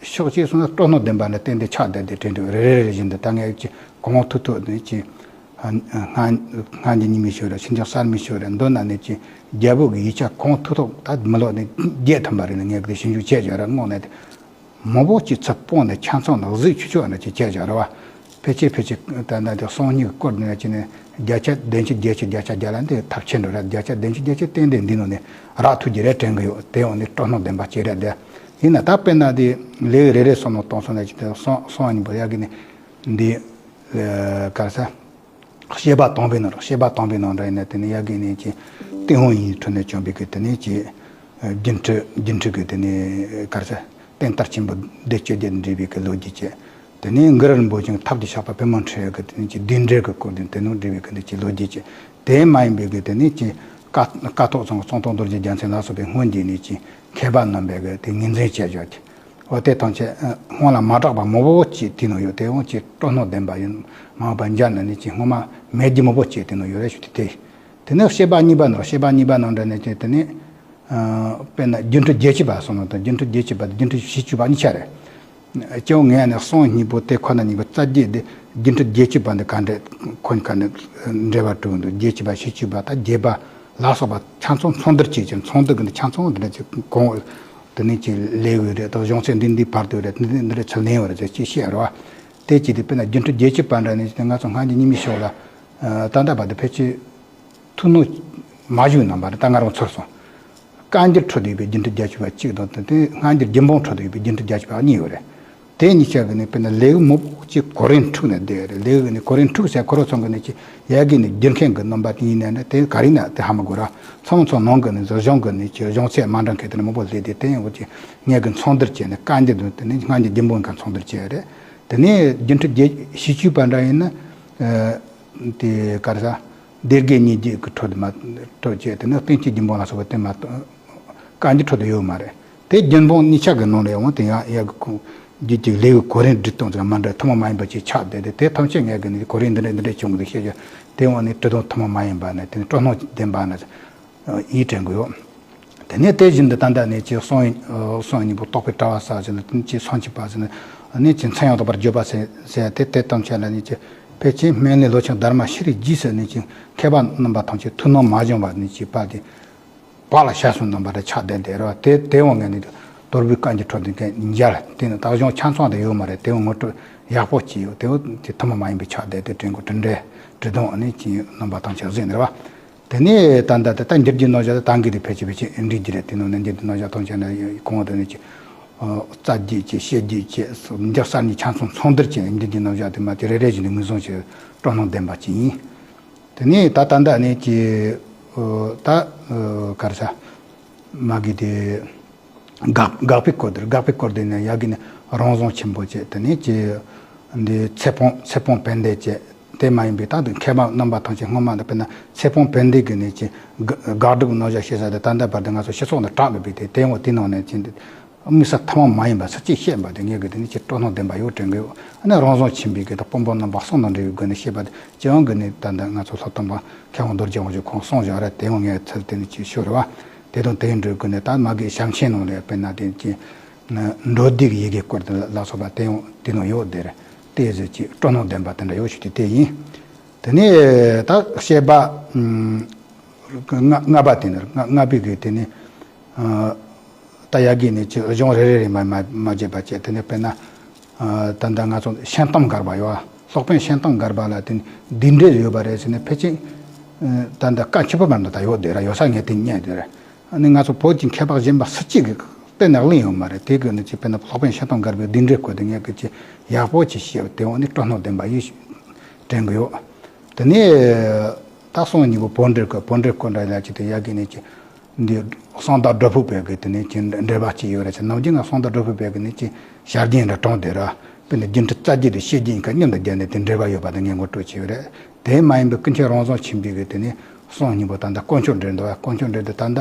ཕྱོགས་གཅིག་སོང་ན་སྤྲོ་སྣང་ལྡན་པ་ནི་ཏན་ཏན་ཆགས་བསྡད་དེ་དྲན་འདུག་རེ་རེ་རེ་བཞིན་དུ་ད་ངས་ཀྱི་གོང་ཐུག་ཐུག་ནི་ཀྱི་སྔ་སྔ་འགྱུར་རྙིང་མའི་ཆོས་རེད། ཕྱི་འགྱུར་གསར་མའི་ཆོས་རེད། མདོར་ན་ནི་ཀྱི་རྒྱལ་པོ་གི་ཡིག་ཆ་གོང་ཐུག་ཐུག་ད་མི་ལོ་ནི་བརྒྱད་ཐམ་པ་རེ་ནི་ངས་ཀྱི་ཞིབ་འཇུག་བྱས་བྱས་ར་སྔོན་ནས་དེ། མང་པོ་ཅིག་ཚུར་སྤུངས་ནས་ཆ་ཚང་ནང་གཟིགས་ཆུ་ཆུ་ཨ་ནི་ཅིག་བྱས་བཞག་རེད་བ། ཕལ་ཆེར་ཕལ་ཆེར་ད་ལྟ་དེ་གསུང་སྙིང་སྐོར་ནས་ཅི་ནས་བརྒྱ་ཆ་བདུན་ཅུ་བརྒྱད་ཅུ་བརྒྱ་ཆ་བརྒྱ་ལ་འདི་ཐབས་ཆེ་འགྲོ་རེད། བརྒྱ་ཆ་བདུན་ཅུ་བརྒྱད་ཅུ་ཏན་ཏན་འདི་ནང་ནས་རག་ཐུབ་ཀྱི་རེད་དྲན་གི་ཡོད། དེ་ཡང་ནི་སྤྲོ་སྣང་ལྡན་པ་ཅིག་རེད་དེ། ཡིན་ན་ད་དཔེར་ན་དེ་ལེའུ་རེ་རེ་བསམ་བློ་གཏོང་སོང་ན་ཅི་དེ་གསུང་གསུང་སྙིང་པོ་ཡ་གི་ནི་འདི་ག་རེ་ཟ། བཤད་པ་དང་པོའི་ནང་བཤད་པ་དང་པོའི་ནང་འདྲ་ཡིན་ན་དེ་ནི་ཡ་གི་ནི་ཅི་ཏིང་ཧོང་ཡིན་ཁྲོད་ནས་བྱུང་བའི་གི་དེ་ནི་ཅི་རྒྱུན་འཁྲུག་རྒྱུན་འཁྲུག་གི་དེ་ནི་ག་རེ་ཟ་བསྟན་དར་ཆེན་པོ་སྡེ་བཅུ་བརྒྱད་འདྲེས་པའི་གི་ལོ་རྒྱུས་བཅས། དེ་ནི་གུ་རུ་རིན་པོ་ཆེ་ཐབས་ཀྱི་ཤགས་པ་པུས་མོ་འཁྲིལ་གི་དེ་ནི་ཅི་བདུད་འདྲེ་གི་སྐོར་དེ་དེ་ནི་འདྲེས་པའི་གི་འདི་ཅི་ལོ་རྒྱུས་བཅས། དེ་མ་ཡིན་པའི་གི་དེ་ནི་ཅི་ཀ་ཀཿཐོག་ཚང་གཙུག་ཏོར་རྡོ་རྗེ་རྒྱལ་མཚན་ལ་སོགས་པའི་སྔོན་གྱི་ནི་ཅི་མཁས་པ་རྣམ་པས་གི་དེ་ངོས་འཛིན་བྱས་བཞག་གི་འོ་དེ་ཐམས་ཅད་སྔོན་ལ་མ་གྲགས་པ་མང་པོ་ཅིག་དེ་ནང་ཡོད། དེ་འོང་ཅིག་སྤྲོ་སྣང་ལྡན་པ་ཡིན་མ་འོངས་པ་འཇར་ན་ནི་ཅིག་སྔོན་མ་མེད་རྒྱུ་མང་པོ་ཅིག་དེ་ནང་ཡོད་རེད་ཞུ་དེ་དེ། དེ་ནས་བཤད་པ་གཉིས་པ་ནང་བཤད་པ་གཉིས་པ་ནང་འདྲ་ནས་ཅིག་དེ་ནི་དཔེར་ན་སྒྱུ་འཕྲུལ་རྒྱལ་གཅེས་པ་སོང་ན་དང་སྒྱུ་འཕྲུལ་རྒྱལ་གཅེས་པ་དང་སྒྱུ་འཕྲུལ་ཞི་བཅུ་པ་གཉིས་ཆ་རེད། ཅེའོ་ངས་ནི་གསུང་སྙིང་པོ་དེ་ཁོ་ན་གཉིས་པོ་རྩ་རྒྱུད་དེ་སྒྱུ་འཕྲུལ་རྒྱལ་གཅེས་པ་འདི་ག་འདྲ་ཁོ་གཉིས་ཀ་ནི་འབྲེལ་བ་གྲུབ་འདུག་རྒྱལ་གཅེས་པ་ཞི་བཅུ་པ་དང་རྒྱས་པ་ལ་སོགས་པ་ཆ་ཚང་ཚོགས་འདུར་བྱས་ཀྱང་ཚོགས་འདུ་གི་འདི་ཆ་ཚང་འདི་འདྲ་ཅིག་གོང་དེ་ནས་ཅིག་ལས་འོས་རེད་དང་གཞུང་ཚད་འདི་འདི་བར་དུ་རེད་འདི་འདི་འདི་འདྲ་ཚུར་ལེན་འོས་རེད་ཅེས་བཤད་རོགས། དེ་ཅིག་དེ་དཔེར་ན་སྒྱུ་འཕྲུལ་རྒྱལ་གཅེས་པ་འདྲ་ནི་ང་ཚོ་སྔ་འགྱུར་རྙིང་མའི་ཕྱོགས་ལ་ད་ལྟ་བར་དུ་ཕལ་ཆེར་ཐུགས་སྣང་མ་བཞུགས་གནང་བ་རེད། ད་ང་རང་ཚོར་སོང་། བཀའ་འགྱུར་ཁྲོད་དུ་ཡོད་པའི་སྒྱུ་འཕྲུལ་རྒྱལ་གཅེས་པ་གཅིག་དང་དེ་སྔ་འགྱུར་རྒྱུད་འབུམ་ཁྲོད་དུ་ཡོད་པའི་སྒྱུ་འཕྲུལ་རྒྱལ་གཅེས་པ་གཉིས་ཡོད་རེད། དེ་གཉིས་ཆ་གི་ནི་དཔེར་ན་ལེའུ་མང་པོ་ཅིག་གོ་རིམ་འཁྲུགས་ནས་བསྡད་ཡོད་རེད། ལེའུ་གི་ནི་གོ་རིམ་འཁྲུགས་ཟེར་ཁོ་རང་ཚོ་གི་ནི་ཅི་ཡ་གི་ནི་རྒྱུན་མཁན་གི་རྣམ་པ་དེ་ཡིན་ནའི་ནི་དེ་ག་རེ་ཡིན་ན་དེ་ཧ་མ་གོ་ར། ཚང་མ་ཚོ་ནང་གི་ནི་གཞུང་གི་ནི་ཅི་གཞུང་ཚད་མ་འདྲ་མཁན་དེ་ནི་མང་པོ་སླེབས་ཏེ་དེ་ཡང་འོ་ཅི་ངས་གི་ཚོགས་འདུར་བྱས་ནས་བཀའ་འགྱུར་དུ་དེ་ནི་སྔ་འགྱུར་རྒྱུད་འབུམ་ག་ཚོགས་འདུར་བྱས་ཡོད་རེད། དེ་ནས་སྒྱུ་འཕྲུལ་རྒྱལ་ཞི་བཅུ་པ་འདྲ་ཡིན་ན། དེ་ག་རེ་ཟ། སྡེ་དགེ་གཉིས་བརྒྱད་ཀྱི་ཁྲོད་དུ་མ་གཏོགས་བྱས་དེ་ནི་བསྟན་བཅོས་རྒྱུད་འབུམ་ལ་སོགས་པ་དེ་མ་གཏོགས་བཀའ་འགྱུར་ཁྲོད་དུ་ཡོད་མ་རེད། དེ་རྒྱུད་འབུམ་གཉིས་ཆ་གི་ནང་ལ་ཡང་དེ་ཡང་ཡ་གི་ཁུངས་རྒྱུད་ཀྱི་ལེའུ་གོ་རིམ་སྒྲིག་སྟངས་ཙམ་མ་འདྲ་ཐུན་མོང་མ་ཡིན་པ་ཅིག་ཆགས་བསྡད་དེ་དེ་ཐམས་ཅད་ངས་གི་ནི་གོ་རིམ་འདི་འདྲ་འདི་འདྲ་བྱུང་གི་འདུག་བཤད་རྒྱུ་དེ་འོང་ནི་དྲི་དོན་ཐུན་མོང་མ་ཡིན་པ་ནི་དེ་ནི་སྤྲོ་སྣང་ལྡན་པ་ནི་ཡིད་དྲན་གི་ཡོད། དེ་ནས་དེ་བཞིན་དུ་ད་ལྟ་ནས་ཀྱི་གསུང་གསུང་སྙིང་པོ་རྟོགས་པའི་དྲ་བ་ཟེར་ཞིང་ནི་ཀྱི་གསུང་གཅིག་པ་ཟེར་ནས་ཀྱི་མཚན་ཡང་དག་པར་བརྗོད་པ་ཟེར་ཟེར་དེ་དེ་ཐམས་ཅད་ལ་ནི་ཀྱི་ཕལ་ཆེར་སྨན་བླའི་ལོ་ཆེན་དྷརྨ་ཤྲཱིའི་རྗེས་སུ་ནི་ཀྱི་མཁས་པ་རྣམ་པ་ཐམས་ཅད་ཐུགས་སྣང་མ་བྱུང་བ་ནི་ཀྱི་པ་དེ་བག་ལ་ཞ་སོང་རྣམ་པ་རེ་ཆགས་བསྡད་དེ་རོ། དེ་དེ་འོང་ངས་ནི་ དོལ་པོའི་བཀའ་འགྱུར་ཁྲོད་དུ་མཇལ། དེ་ནི་ད་གཞུང་ཆ་ཚང་དུ་ཡོད་མ་རེད། དེ་ངོ་སྤྲོད་ཡག་པོ་བྱས་ཡོད། དེ་དེ་ཐུན་མོང་མ་ཡིན་པའི་ཕྱག་དེབ་དེ་དྲན་དགོས། དྲིན་དྲན་དྲི་དང་ནི་ཅི་རྣམ་པ་ཐམས་ཅད་གཟིགས་ནས་རེད་བ། དེ་ནས་ད་ལྟ་དེ་ད་འགྱུར་རྒྱུའི་རྣམ་གཞག་དེ་ད་གི་དེ་ཕལ་ཆེར་ཕལ་ཆེར་འགྲིག་རྒྱུ་རེད། དེ་ནང་ནས་འགྱུར་རྒྱུའི་རྣམ་གཞག་ཐམས་ཅད་ནི་གོང་དུ་ནི་ཅི་རྩ་རྒྱུད་ཅེས་བཤད་རྒྱུད་ཅེས་འགྱུར་གསར་རྙིང་ཆ་ཚང་ཚང་བསྡུར་བྱས་ནས་འགྱུར་རྒྱུའི་རྣམ་གཞག་དེ་མ་དེ་རེ་རེ་བཞིན་དུ་ངོས་བཟུང་བྱས་སྤྲོ་སྣང་ལྡན་པ་ཅིག་ཡིན། དེ་ནས་ད་ད་ལྟ་ནས་ཀྱི་ད་ག་རེ་ཟ། མ་གི་དེ་དགག་དགག་པའི་སྐོར་དེར་དགག་པའི་སྐོར་དེ་ནས་ཡ་གི་ནས་རང་བཟང་ཆེན་པོ་བྱས། དེ་ནས་ཀྱི་འདི་ཚེ་སྤོང་ཚེ་སྤོང་བན་དེ་བྱས། དེ་མ་ཡིན་པའི་ད་དུང་མཁས་པ་རྣམ་པ་ཐམས་ཅད་སྔོན་མ་དང་དཔེར་ན་ཚེ་སྤོང་བན་དེ་གི་ནས་ཀྱི་དགག་སྒྲུབ་རྣམ་གཞག་བཤད་ས་དེ་ད་ལྟ་བར་དུ་ང་ཚོ་སྤྱི་ཚོགས་ནང་གྲགས་མེད་པའི་དེ་དེ་འོ་དེ་ནང་ནས་ཀྱི་འདི། དམིགས་བསལ་ཐུན་མོང་མ་ཡིན་པ་སུ་གཅིག་བཤད་པ་དེ་ངས་གི་དེ་ནི་ཅི་སྤྲོ་སྣང་ལྡན་པ་ཡོད་དྲན་གི་ཡོད། ཨ་ནི་རང་བཟང་ཆེན་པོའི་གི་དང་དཔོན་པོ་རྣམ་པ་གསུམ་དང་འབྲེལ་བའི་སྒོ་ནས་བཤད་པ་དེ་སྤྱི་ཡོངས་གི་ནི་ད་ལྟ་ང་ཚོ་ལྷག་དམ་པ་མཁས་དབང་རྡོ་རྗེ་དབང་ཕྱུག་ཁོང་གསུངས་བཞག་ར། དེ་ཡང་ངས་ཚུལ་དེ་ནི་ཅི་ཤོད་རེད་བ། དེ་དང་དེའི་འབྲེལ་སྒོ་ནས་ད་མ་གི་ཞབས་མཆན་ནང་ལ་དཔེར་ན་དེ་ཅི་འགྲོ་འདི་གི་ཡི་གེ་སྐོར་དེ་ལ་སོགས་པ་དེ་ཡང་དེ་ནང་ཡོད་དེ་རེད། དེ་ཟེར་ཅི་སྤྲོ་སྣང་ལྡན་པ་དེ་འདྲ་ཡོད་ཞུ་དེ་དེ་ཡིན། དེ་ནས་ད་བཤད་པ་ལྔ་ལྔ་པ་དེ་ནི་ལྔ་ལྔ་པའི་གི་དེ་ནི། ད་ཡ་གི་ནས་ཀྱི་གཞུང་རེ་རེ་རེ་མ་མ་མ་བརྗེད་པ་བྱས། དེ་ནས་དཔེར་ན། ད་ལྟ་ང་ཚོ་ཤན་སྟོང་སྒར་པ་ཡོད། སློབ་དཔོན་ཤན་སྟོང་སྒར་པ་ལ་དེ་ནི་འདི་འདྲས་ཡོད་པ་རེད་ཟེར་ནས་ཕལ་ཆེར། ད་ལྟ་བཀའ་ཆོས་པ་མར་འདི་ད་ཡོད་དེ་ར་ཡོད་ས་ངས་དེ་རྙེད་དེ་ར། ཨ་ནི་ང་ཚོ་བོད་ཀྱི་མཁས་པ་གཞན་པ་སུ་གཅིག་གིས་གཏན་ནས་གླེང་ཡོད་མ་རེད། དེ་གི་ནི་ཅི་དཔེར་ན་སློབ་དཔོན་ཤན་སྟོང་སྒར་པའི་འདི་འདྲས་སྐོར་དེ་ངས་གི་ཅི་ཡག་པོ་ཅིག་བཤད་དེ་འོ་ནི་སྤྲོ་སྣང་ལྡན་པ་ཡིས་དྲན་གི་ཡོད། དེ་ནས་ད་གསུང་སྙིང་པོ་བོད་འགྲེལ་སྐོར་བོད་འགྲེལ་སྐོར་འདྲ་ཡ་ཅི་དེ་ཡ་གི་ནི་ཅི། འདི་གསང་བདག་སྒྲུབ་ཕུག་པའི་གི་དེ་ནས་ཀྱི་འགྲེལ་པ་གཅིག་ཡོད་རེད་ཟེར། ནམ་རྒྱུན་ང་གསང་བདག་སྒྲུབ་ཕུག་པའི་གི་ནས་ཀྱི་ཞལ་རྒྱུན་ར་གྲངས་དེ་ར། དཔེར་ན་རྒྱུན་གྲུབ་རྩ་རྒྱུད་དེ་བཤད་རྒྱུན་ཡིན་ཁ་མཉམ་དུ་བརྒྱབ་ནས་དེ་འགྲེལ་པ་ཡོད་པ་དེ་ངས་ངོ་སྤྲོད་བྱས་ཡོད་རེད། དེ་མ་ཡིན་པའི་ཀུན་མཁྱེན་རང་བྱུང་ཆེན་པོའི་གི་དེ་ནས་གསུང་སྙིང་པོ་ད་ལྟ་དཀོན་མཆོག་འགྲེལ་འདུག་བ། དཀོན་མཆོག་འགྲེལ་དེ་ད་ལྟ་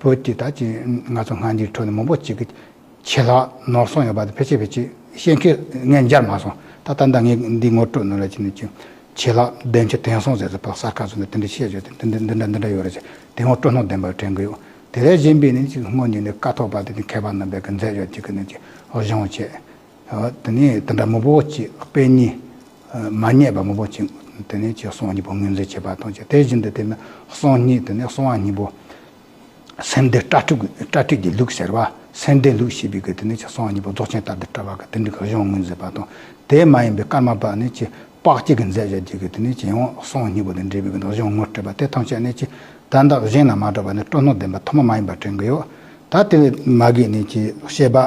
བོད་ཀྱི་ད་ཀྱི་ང་ཚོ་སྔ་འགྱུར་ཁྲོད་ནས་མང་པོ་ཅིག་གི་ཆད་ལྷག་ནོར་སོང་ཡོད་པ་དེ་ཕལ་ཆེར་ཕལ་ཆེར་བཤད་མཁན་ངས་མཇལ་མ་སོང་། ད་ད་ལྟ་ངས་འདི་ངོ་སྤྲོད་ནང་ལ་ཅི་ནས་ཅི། ཆད་ལྷག་བདེན་བཅུ་དེང་སང་ཟེར་ཟེར་བ་གསར་ཁ་བཟོས་ནས་དེ་འདྲ་བཤད་བྱས་ཏེ་དེ་འདྲ་འདི་འདྲ་འདི་འདྲ་ཡོད་རེད་ཟེར། དེ་ངོ་སྤྲོ་སྣང་ལྡན་པར་དྲན་གི་ཡོད། དེ་ལས་གཞན་པའི་ནི་ཅིག་སྔོན་ཉིད་ནས་ཀཿཐོག་པ་དེ་ནི་མཁས་པ་རྣམ་པའི་གི་མཛད་བྱ་ཅིག་གི་ནི་ཅིག་གཞུང་བྱས། དེ་ནས་དེ་འདྲ་མང་པོ་ཅིག་དཔེ་རྙིང་མ་རྙེད་པ་མང་པོ་ཅིག་དེ་ནས་ཅིག་གསུང་སྙིང་པོ་ངོས་འཛིན་བྱས་པ་དང་ཅིག་དེ་བཞིན་དུ་དེ་ནི་གསུང་སྙིང་དེ་ནས་གསང་བ་སྙིང་པོ། སེམས་སྡེ་སྒྲ་སྒྲ་སྒྲ་སྒྲིག་གི་ལུགས་ཟེར་བ། སེམས་སྡེ་ལུགས་ཞེས་པའི་གི་དེ་ནི་ཅི་གསང་སྙིང་པོ་རྫོགས་ཆེན་ལྟར་དུ་བཀྲལ་བ་གི་དེ་འདྲ་གི་གཞུང་ངོས་འཛིན་པ་དང་། དེ་མ་ཡིན་པའི་ཀརྨ་པ་ནི་ཅི་དཔག་བསྐྱེད་ཀྱི་མཛད་བྱ་རྒྱུད་ཀྱི་དེ་ནི་ཅི་ཡང་གསང་སྙིང་པོ་དེ་འགྲེལ་བའི་གི་གཞུང་ངོ་སྤྲད་པ་དེ་ཐམས་ཅད་ནི་ཅི་དོན་དག་གཞན་ལ་མ་གྲགས་པ་ནི་སྤྲོ་སྣང་ལྡན་པ་ཐུན་མོང་མ་ཡིན་པ་དྲན་གི་ཡོད། ད་དེ་ལས་མ་གི་ནི་ཅི་བཤད་པ།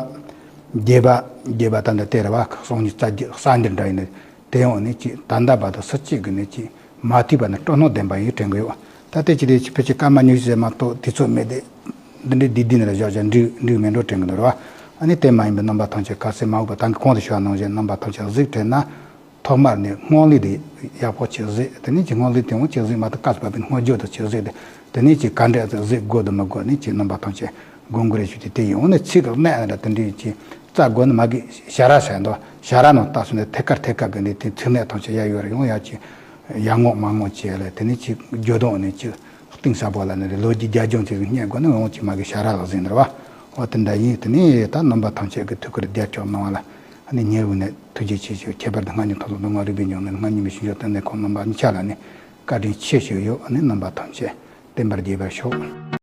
རྒྱས་པ། རྒྱས་པ་ད་འདི་སྟེ་རེད་བ། གསང་སྙིང་རྩ་རྒྱུད་གསར་འགྱུར་འདྲ་ཡིན་ནི། དེ་ཡང་ནི་ཅི་ད་ལྟ་བར་དུ་སུ་གཅིག་གིས་ནི་ཅི་མ་ཐུལ་བ་ནི་སྤྲོ་སྣང་ལྡན་པ་ཡིན་དྲན་གི་ཡོད། ད་ལྟའི་ཅི་དེ་ཕལ་ཆེར་སྐར་མ་ཉི་ཤུ་ཟེར་མ་གཏོགས་དུས་ཚོད་མེད་དེ། འདི་འདྲའི་བསྡུས་བསྡུས་ནས་བཞག་བཞག་འགྲིག་འགྲིག་མེད་འགྲོ་དྲན་གི་འདུག་ར། ཨ་ནི་དེ་མ་ཡིན་པའི་རྣམ་པ་ཐམས་ཅད་ག་ཚོད་མ་འོས་པ་ད་གིན་གོང་དུ་ཞུ་བ་ནང་བཞིན་རྣམ་པ་ཐམས་ཅད་གཟིགས་དྲན་ན། ཐོག་མར་ནི་སྔོན་ལུགས་དེ་ཡག་པོ་ཅིག་གཟིགས། དེ་ནས་ཅི་སྔོན་ལུགས་དེ་འོང་ཅིག་གཟིགས་མ་ཐུབ་སྐབས་སུ་བབས་པའི་སྔོན་འཇུག་དང་ཅིག་གཟིགས་ཏེ། དེ་ནས་ཅི་ག་འདྲ་ཅིག་གཟིགས་དགོས་དང་མི་དགོས་ནི་ཅི་རྣམ་པ་ཐམས་ཅད་དགོངས་དགོས་རེད་ཞུ་དེ་དེ་ཡིན། འོ་ནི་ཚིག་གི་གནད་འདྲ་དེ་འདྲའི་ཅི་རྩ་དགོས་ནི་མ་གི་ཞ་ར་ཟེར་འདུག་ཞ་ར་ནང་ལྟ་སོང་ནས་ཐད་ཀར་ཐད་ཀར་གི་ནི་དེ་ཚིག་གནད་ཐམས་ཅད་ཡར་ཡོད་རེད། ཡང་ཡར་ཅི་ཡར་ངོ་མར་ངོ་བྱས་ལ་དེ་ནས་ཅི་རྒྱུ་དང་ནི་ཅི་གཏིང་ཟབ་པོ་ལ་ནི་རེད། ལོ་རྒྱུས་རྒྱ་ལྗོངས་ཅིག་རྙེད་དགོས་ན་འོང་ཅི་མ་གི་ཞ་ར་ལ་གཟིགས་ནི་རེད་བ། འོ་དེ་འདྲ་ཡིན། དེ་ནས་ད་རྣམ་པ་ཐམས་ཅད་ཀྱི་ཐུགས་ཁུར་རྒྱབ་སྐྱོར་གནང་བ་ལ་ཨ་ནི་ཉེ་རུ་ནས་ཐུགས་རྗེ་ཆེ་ཞུ། ཁྱད་པར་དུ་སྔ་འགྱུར་མཐོ་སློབ་མདོ་སྔགས་རིག་པའི་ལྗོངས་ནས་སྔ་འགྱུར་མི་ཞིབ་འཇུག་ལྟེ་གནས་ཁང་རྣམ་པ་གཉིས་ཆ་ལ་ནི་བཀའ་དྲིན་ཆེ་ཞུ་ཡོད། ཨ་ནི་རྣམ་པ་ཐམས་ཅད་བསྟན་པར་རྒྱས་པར་ཤོག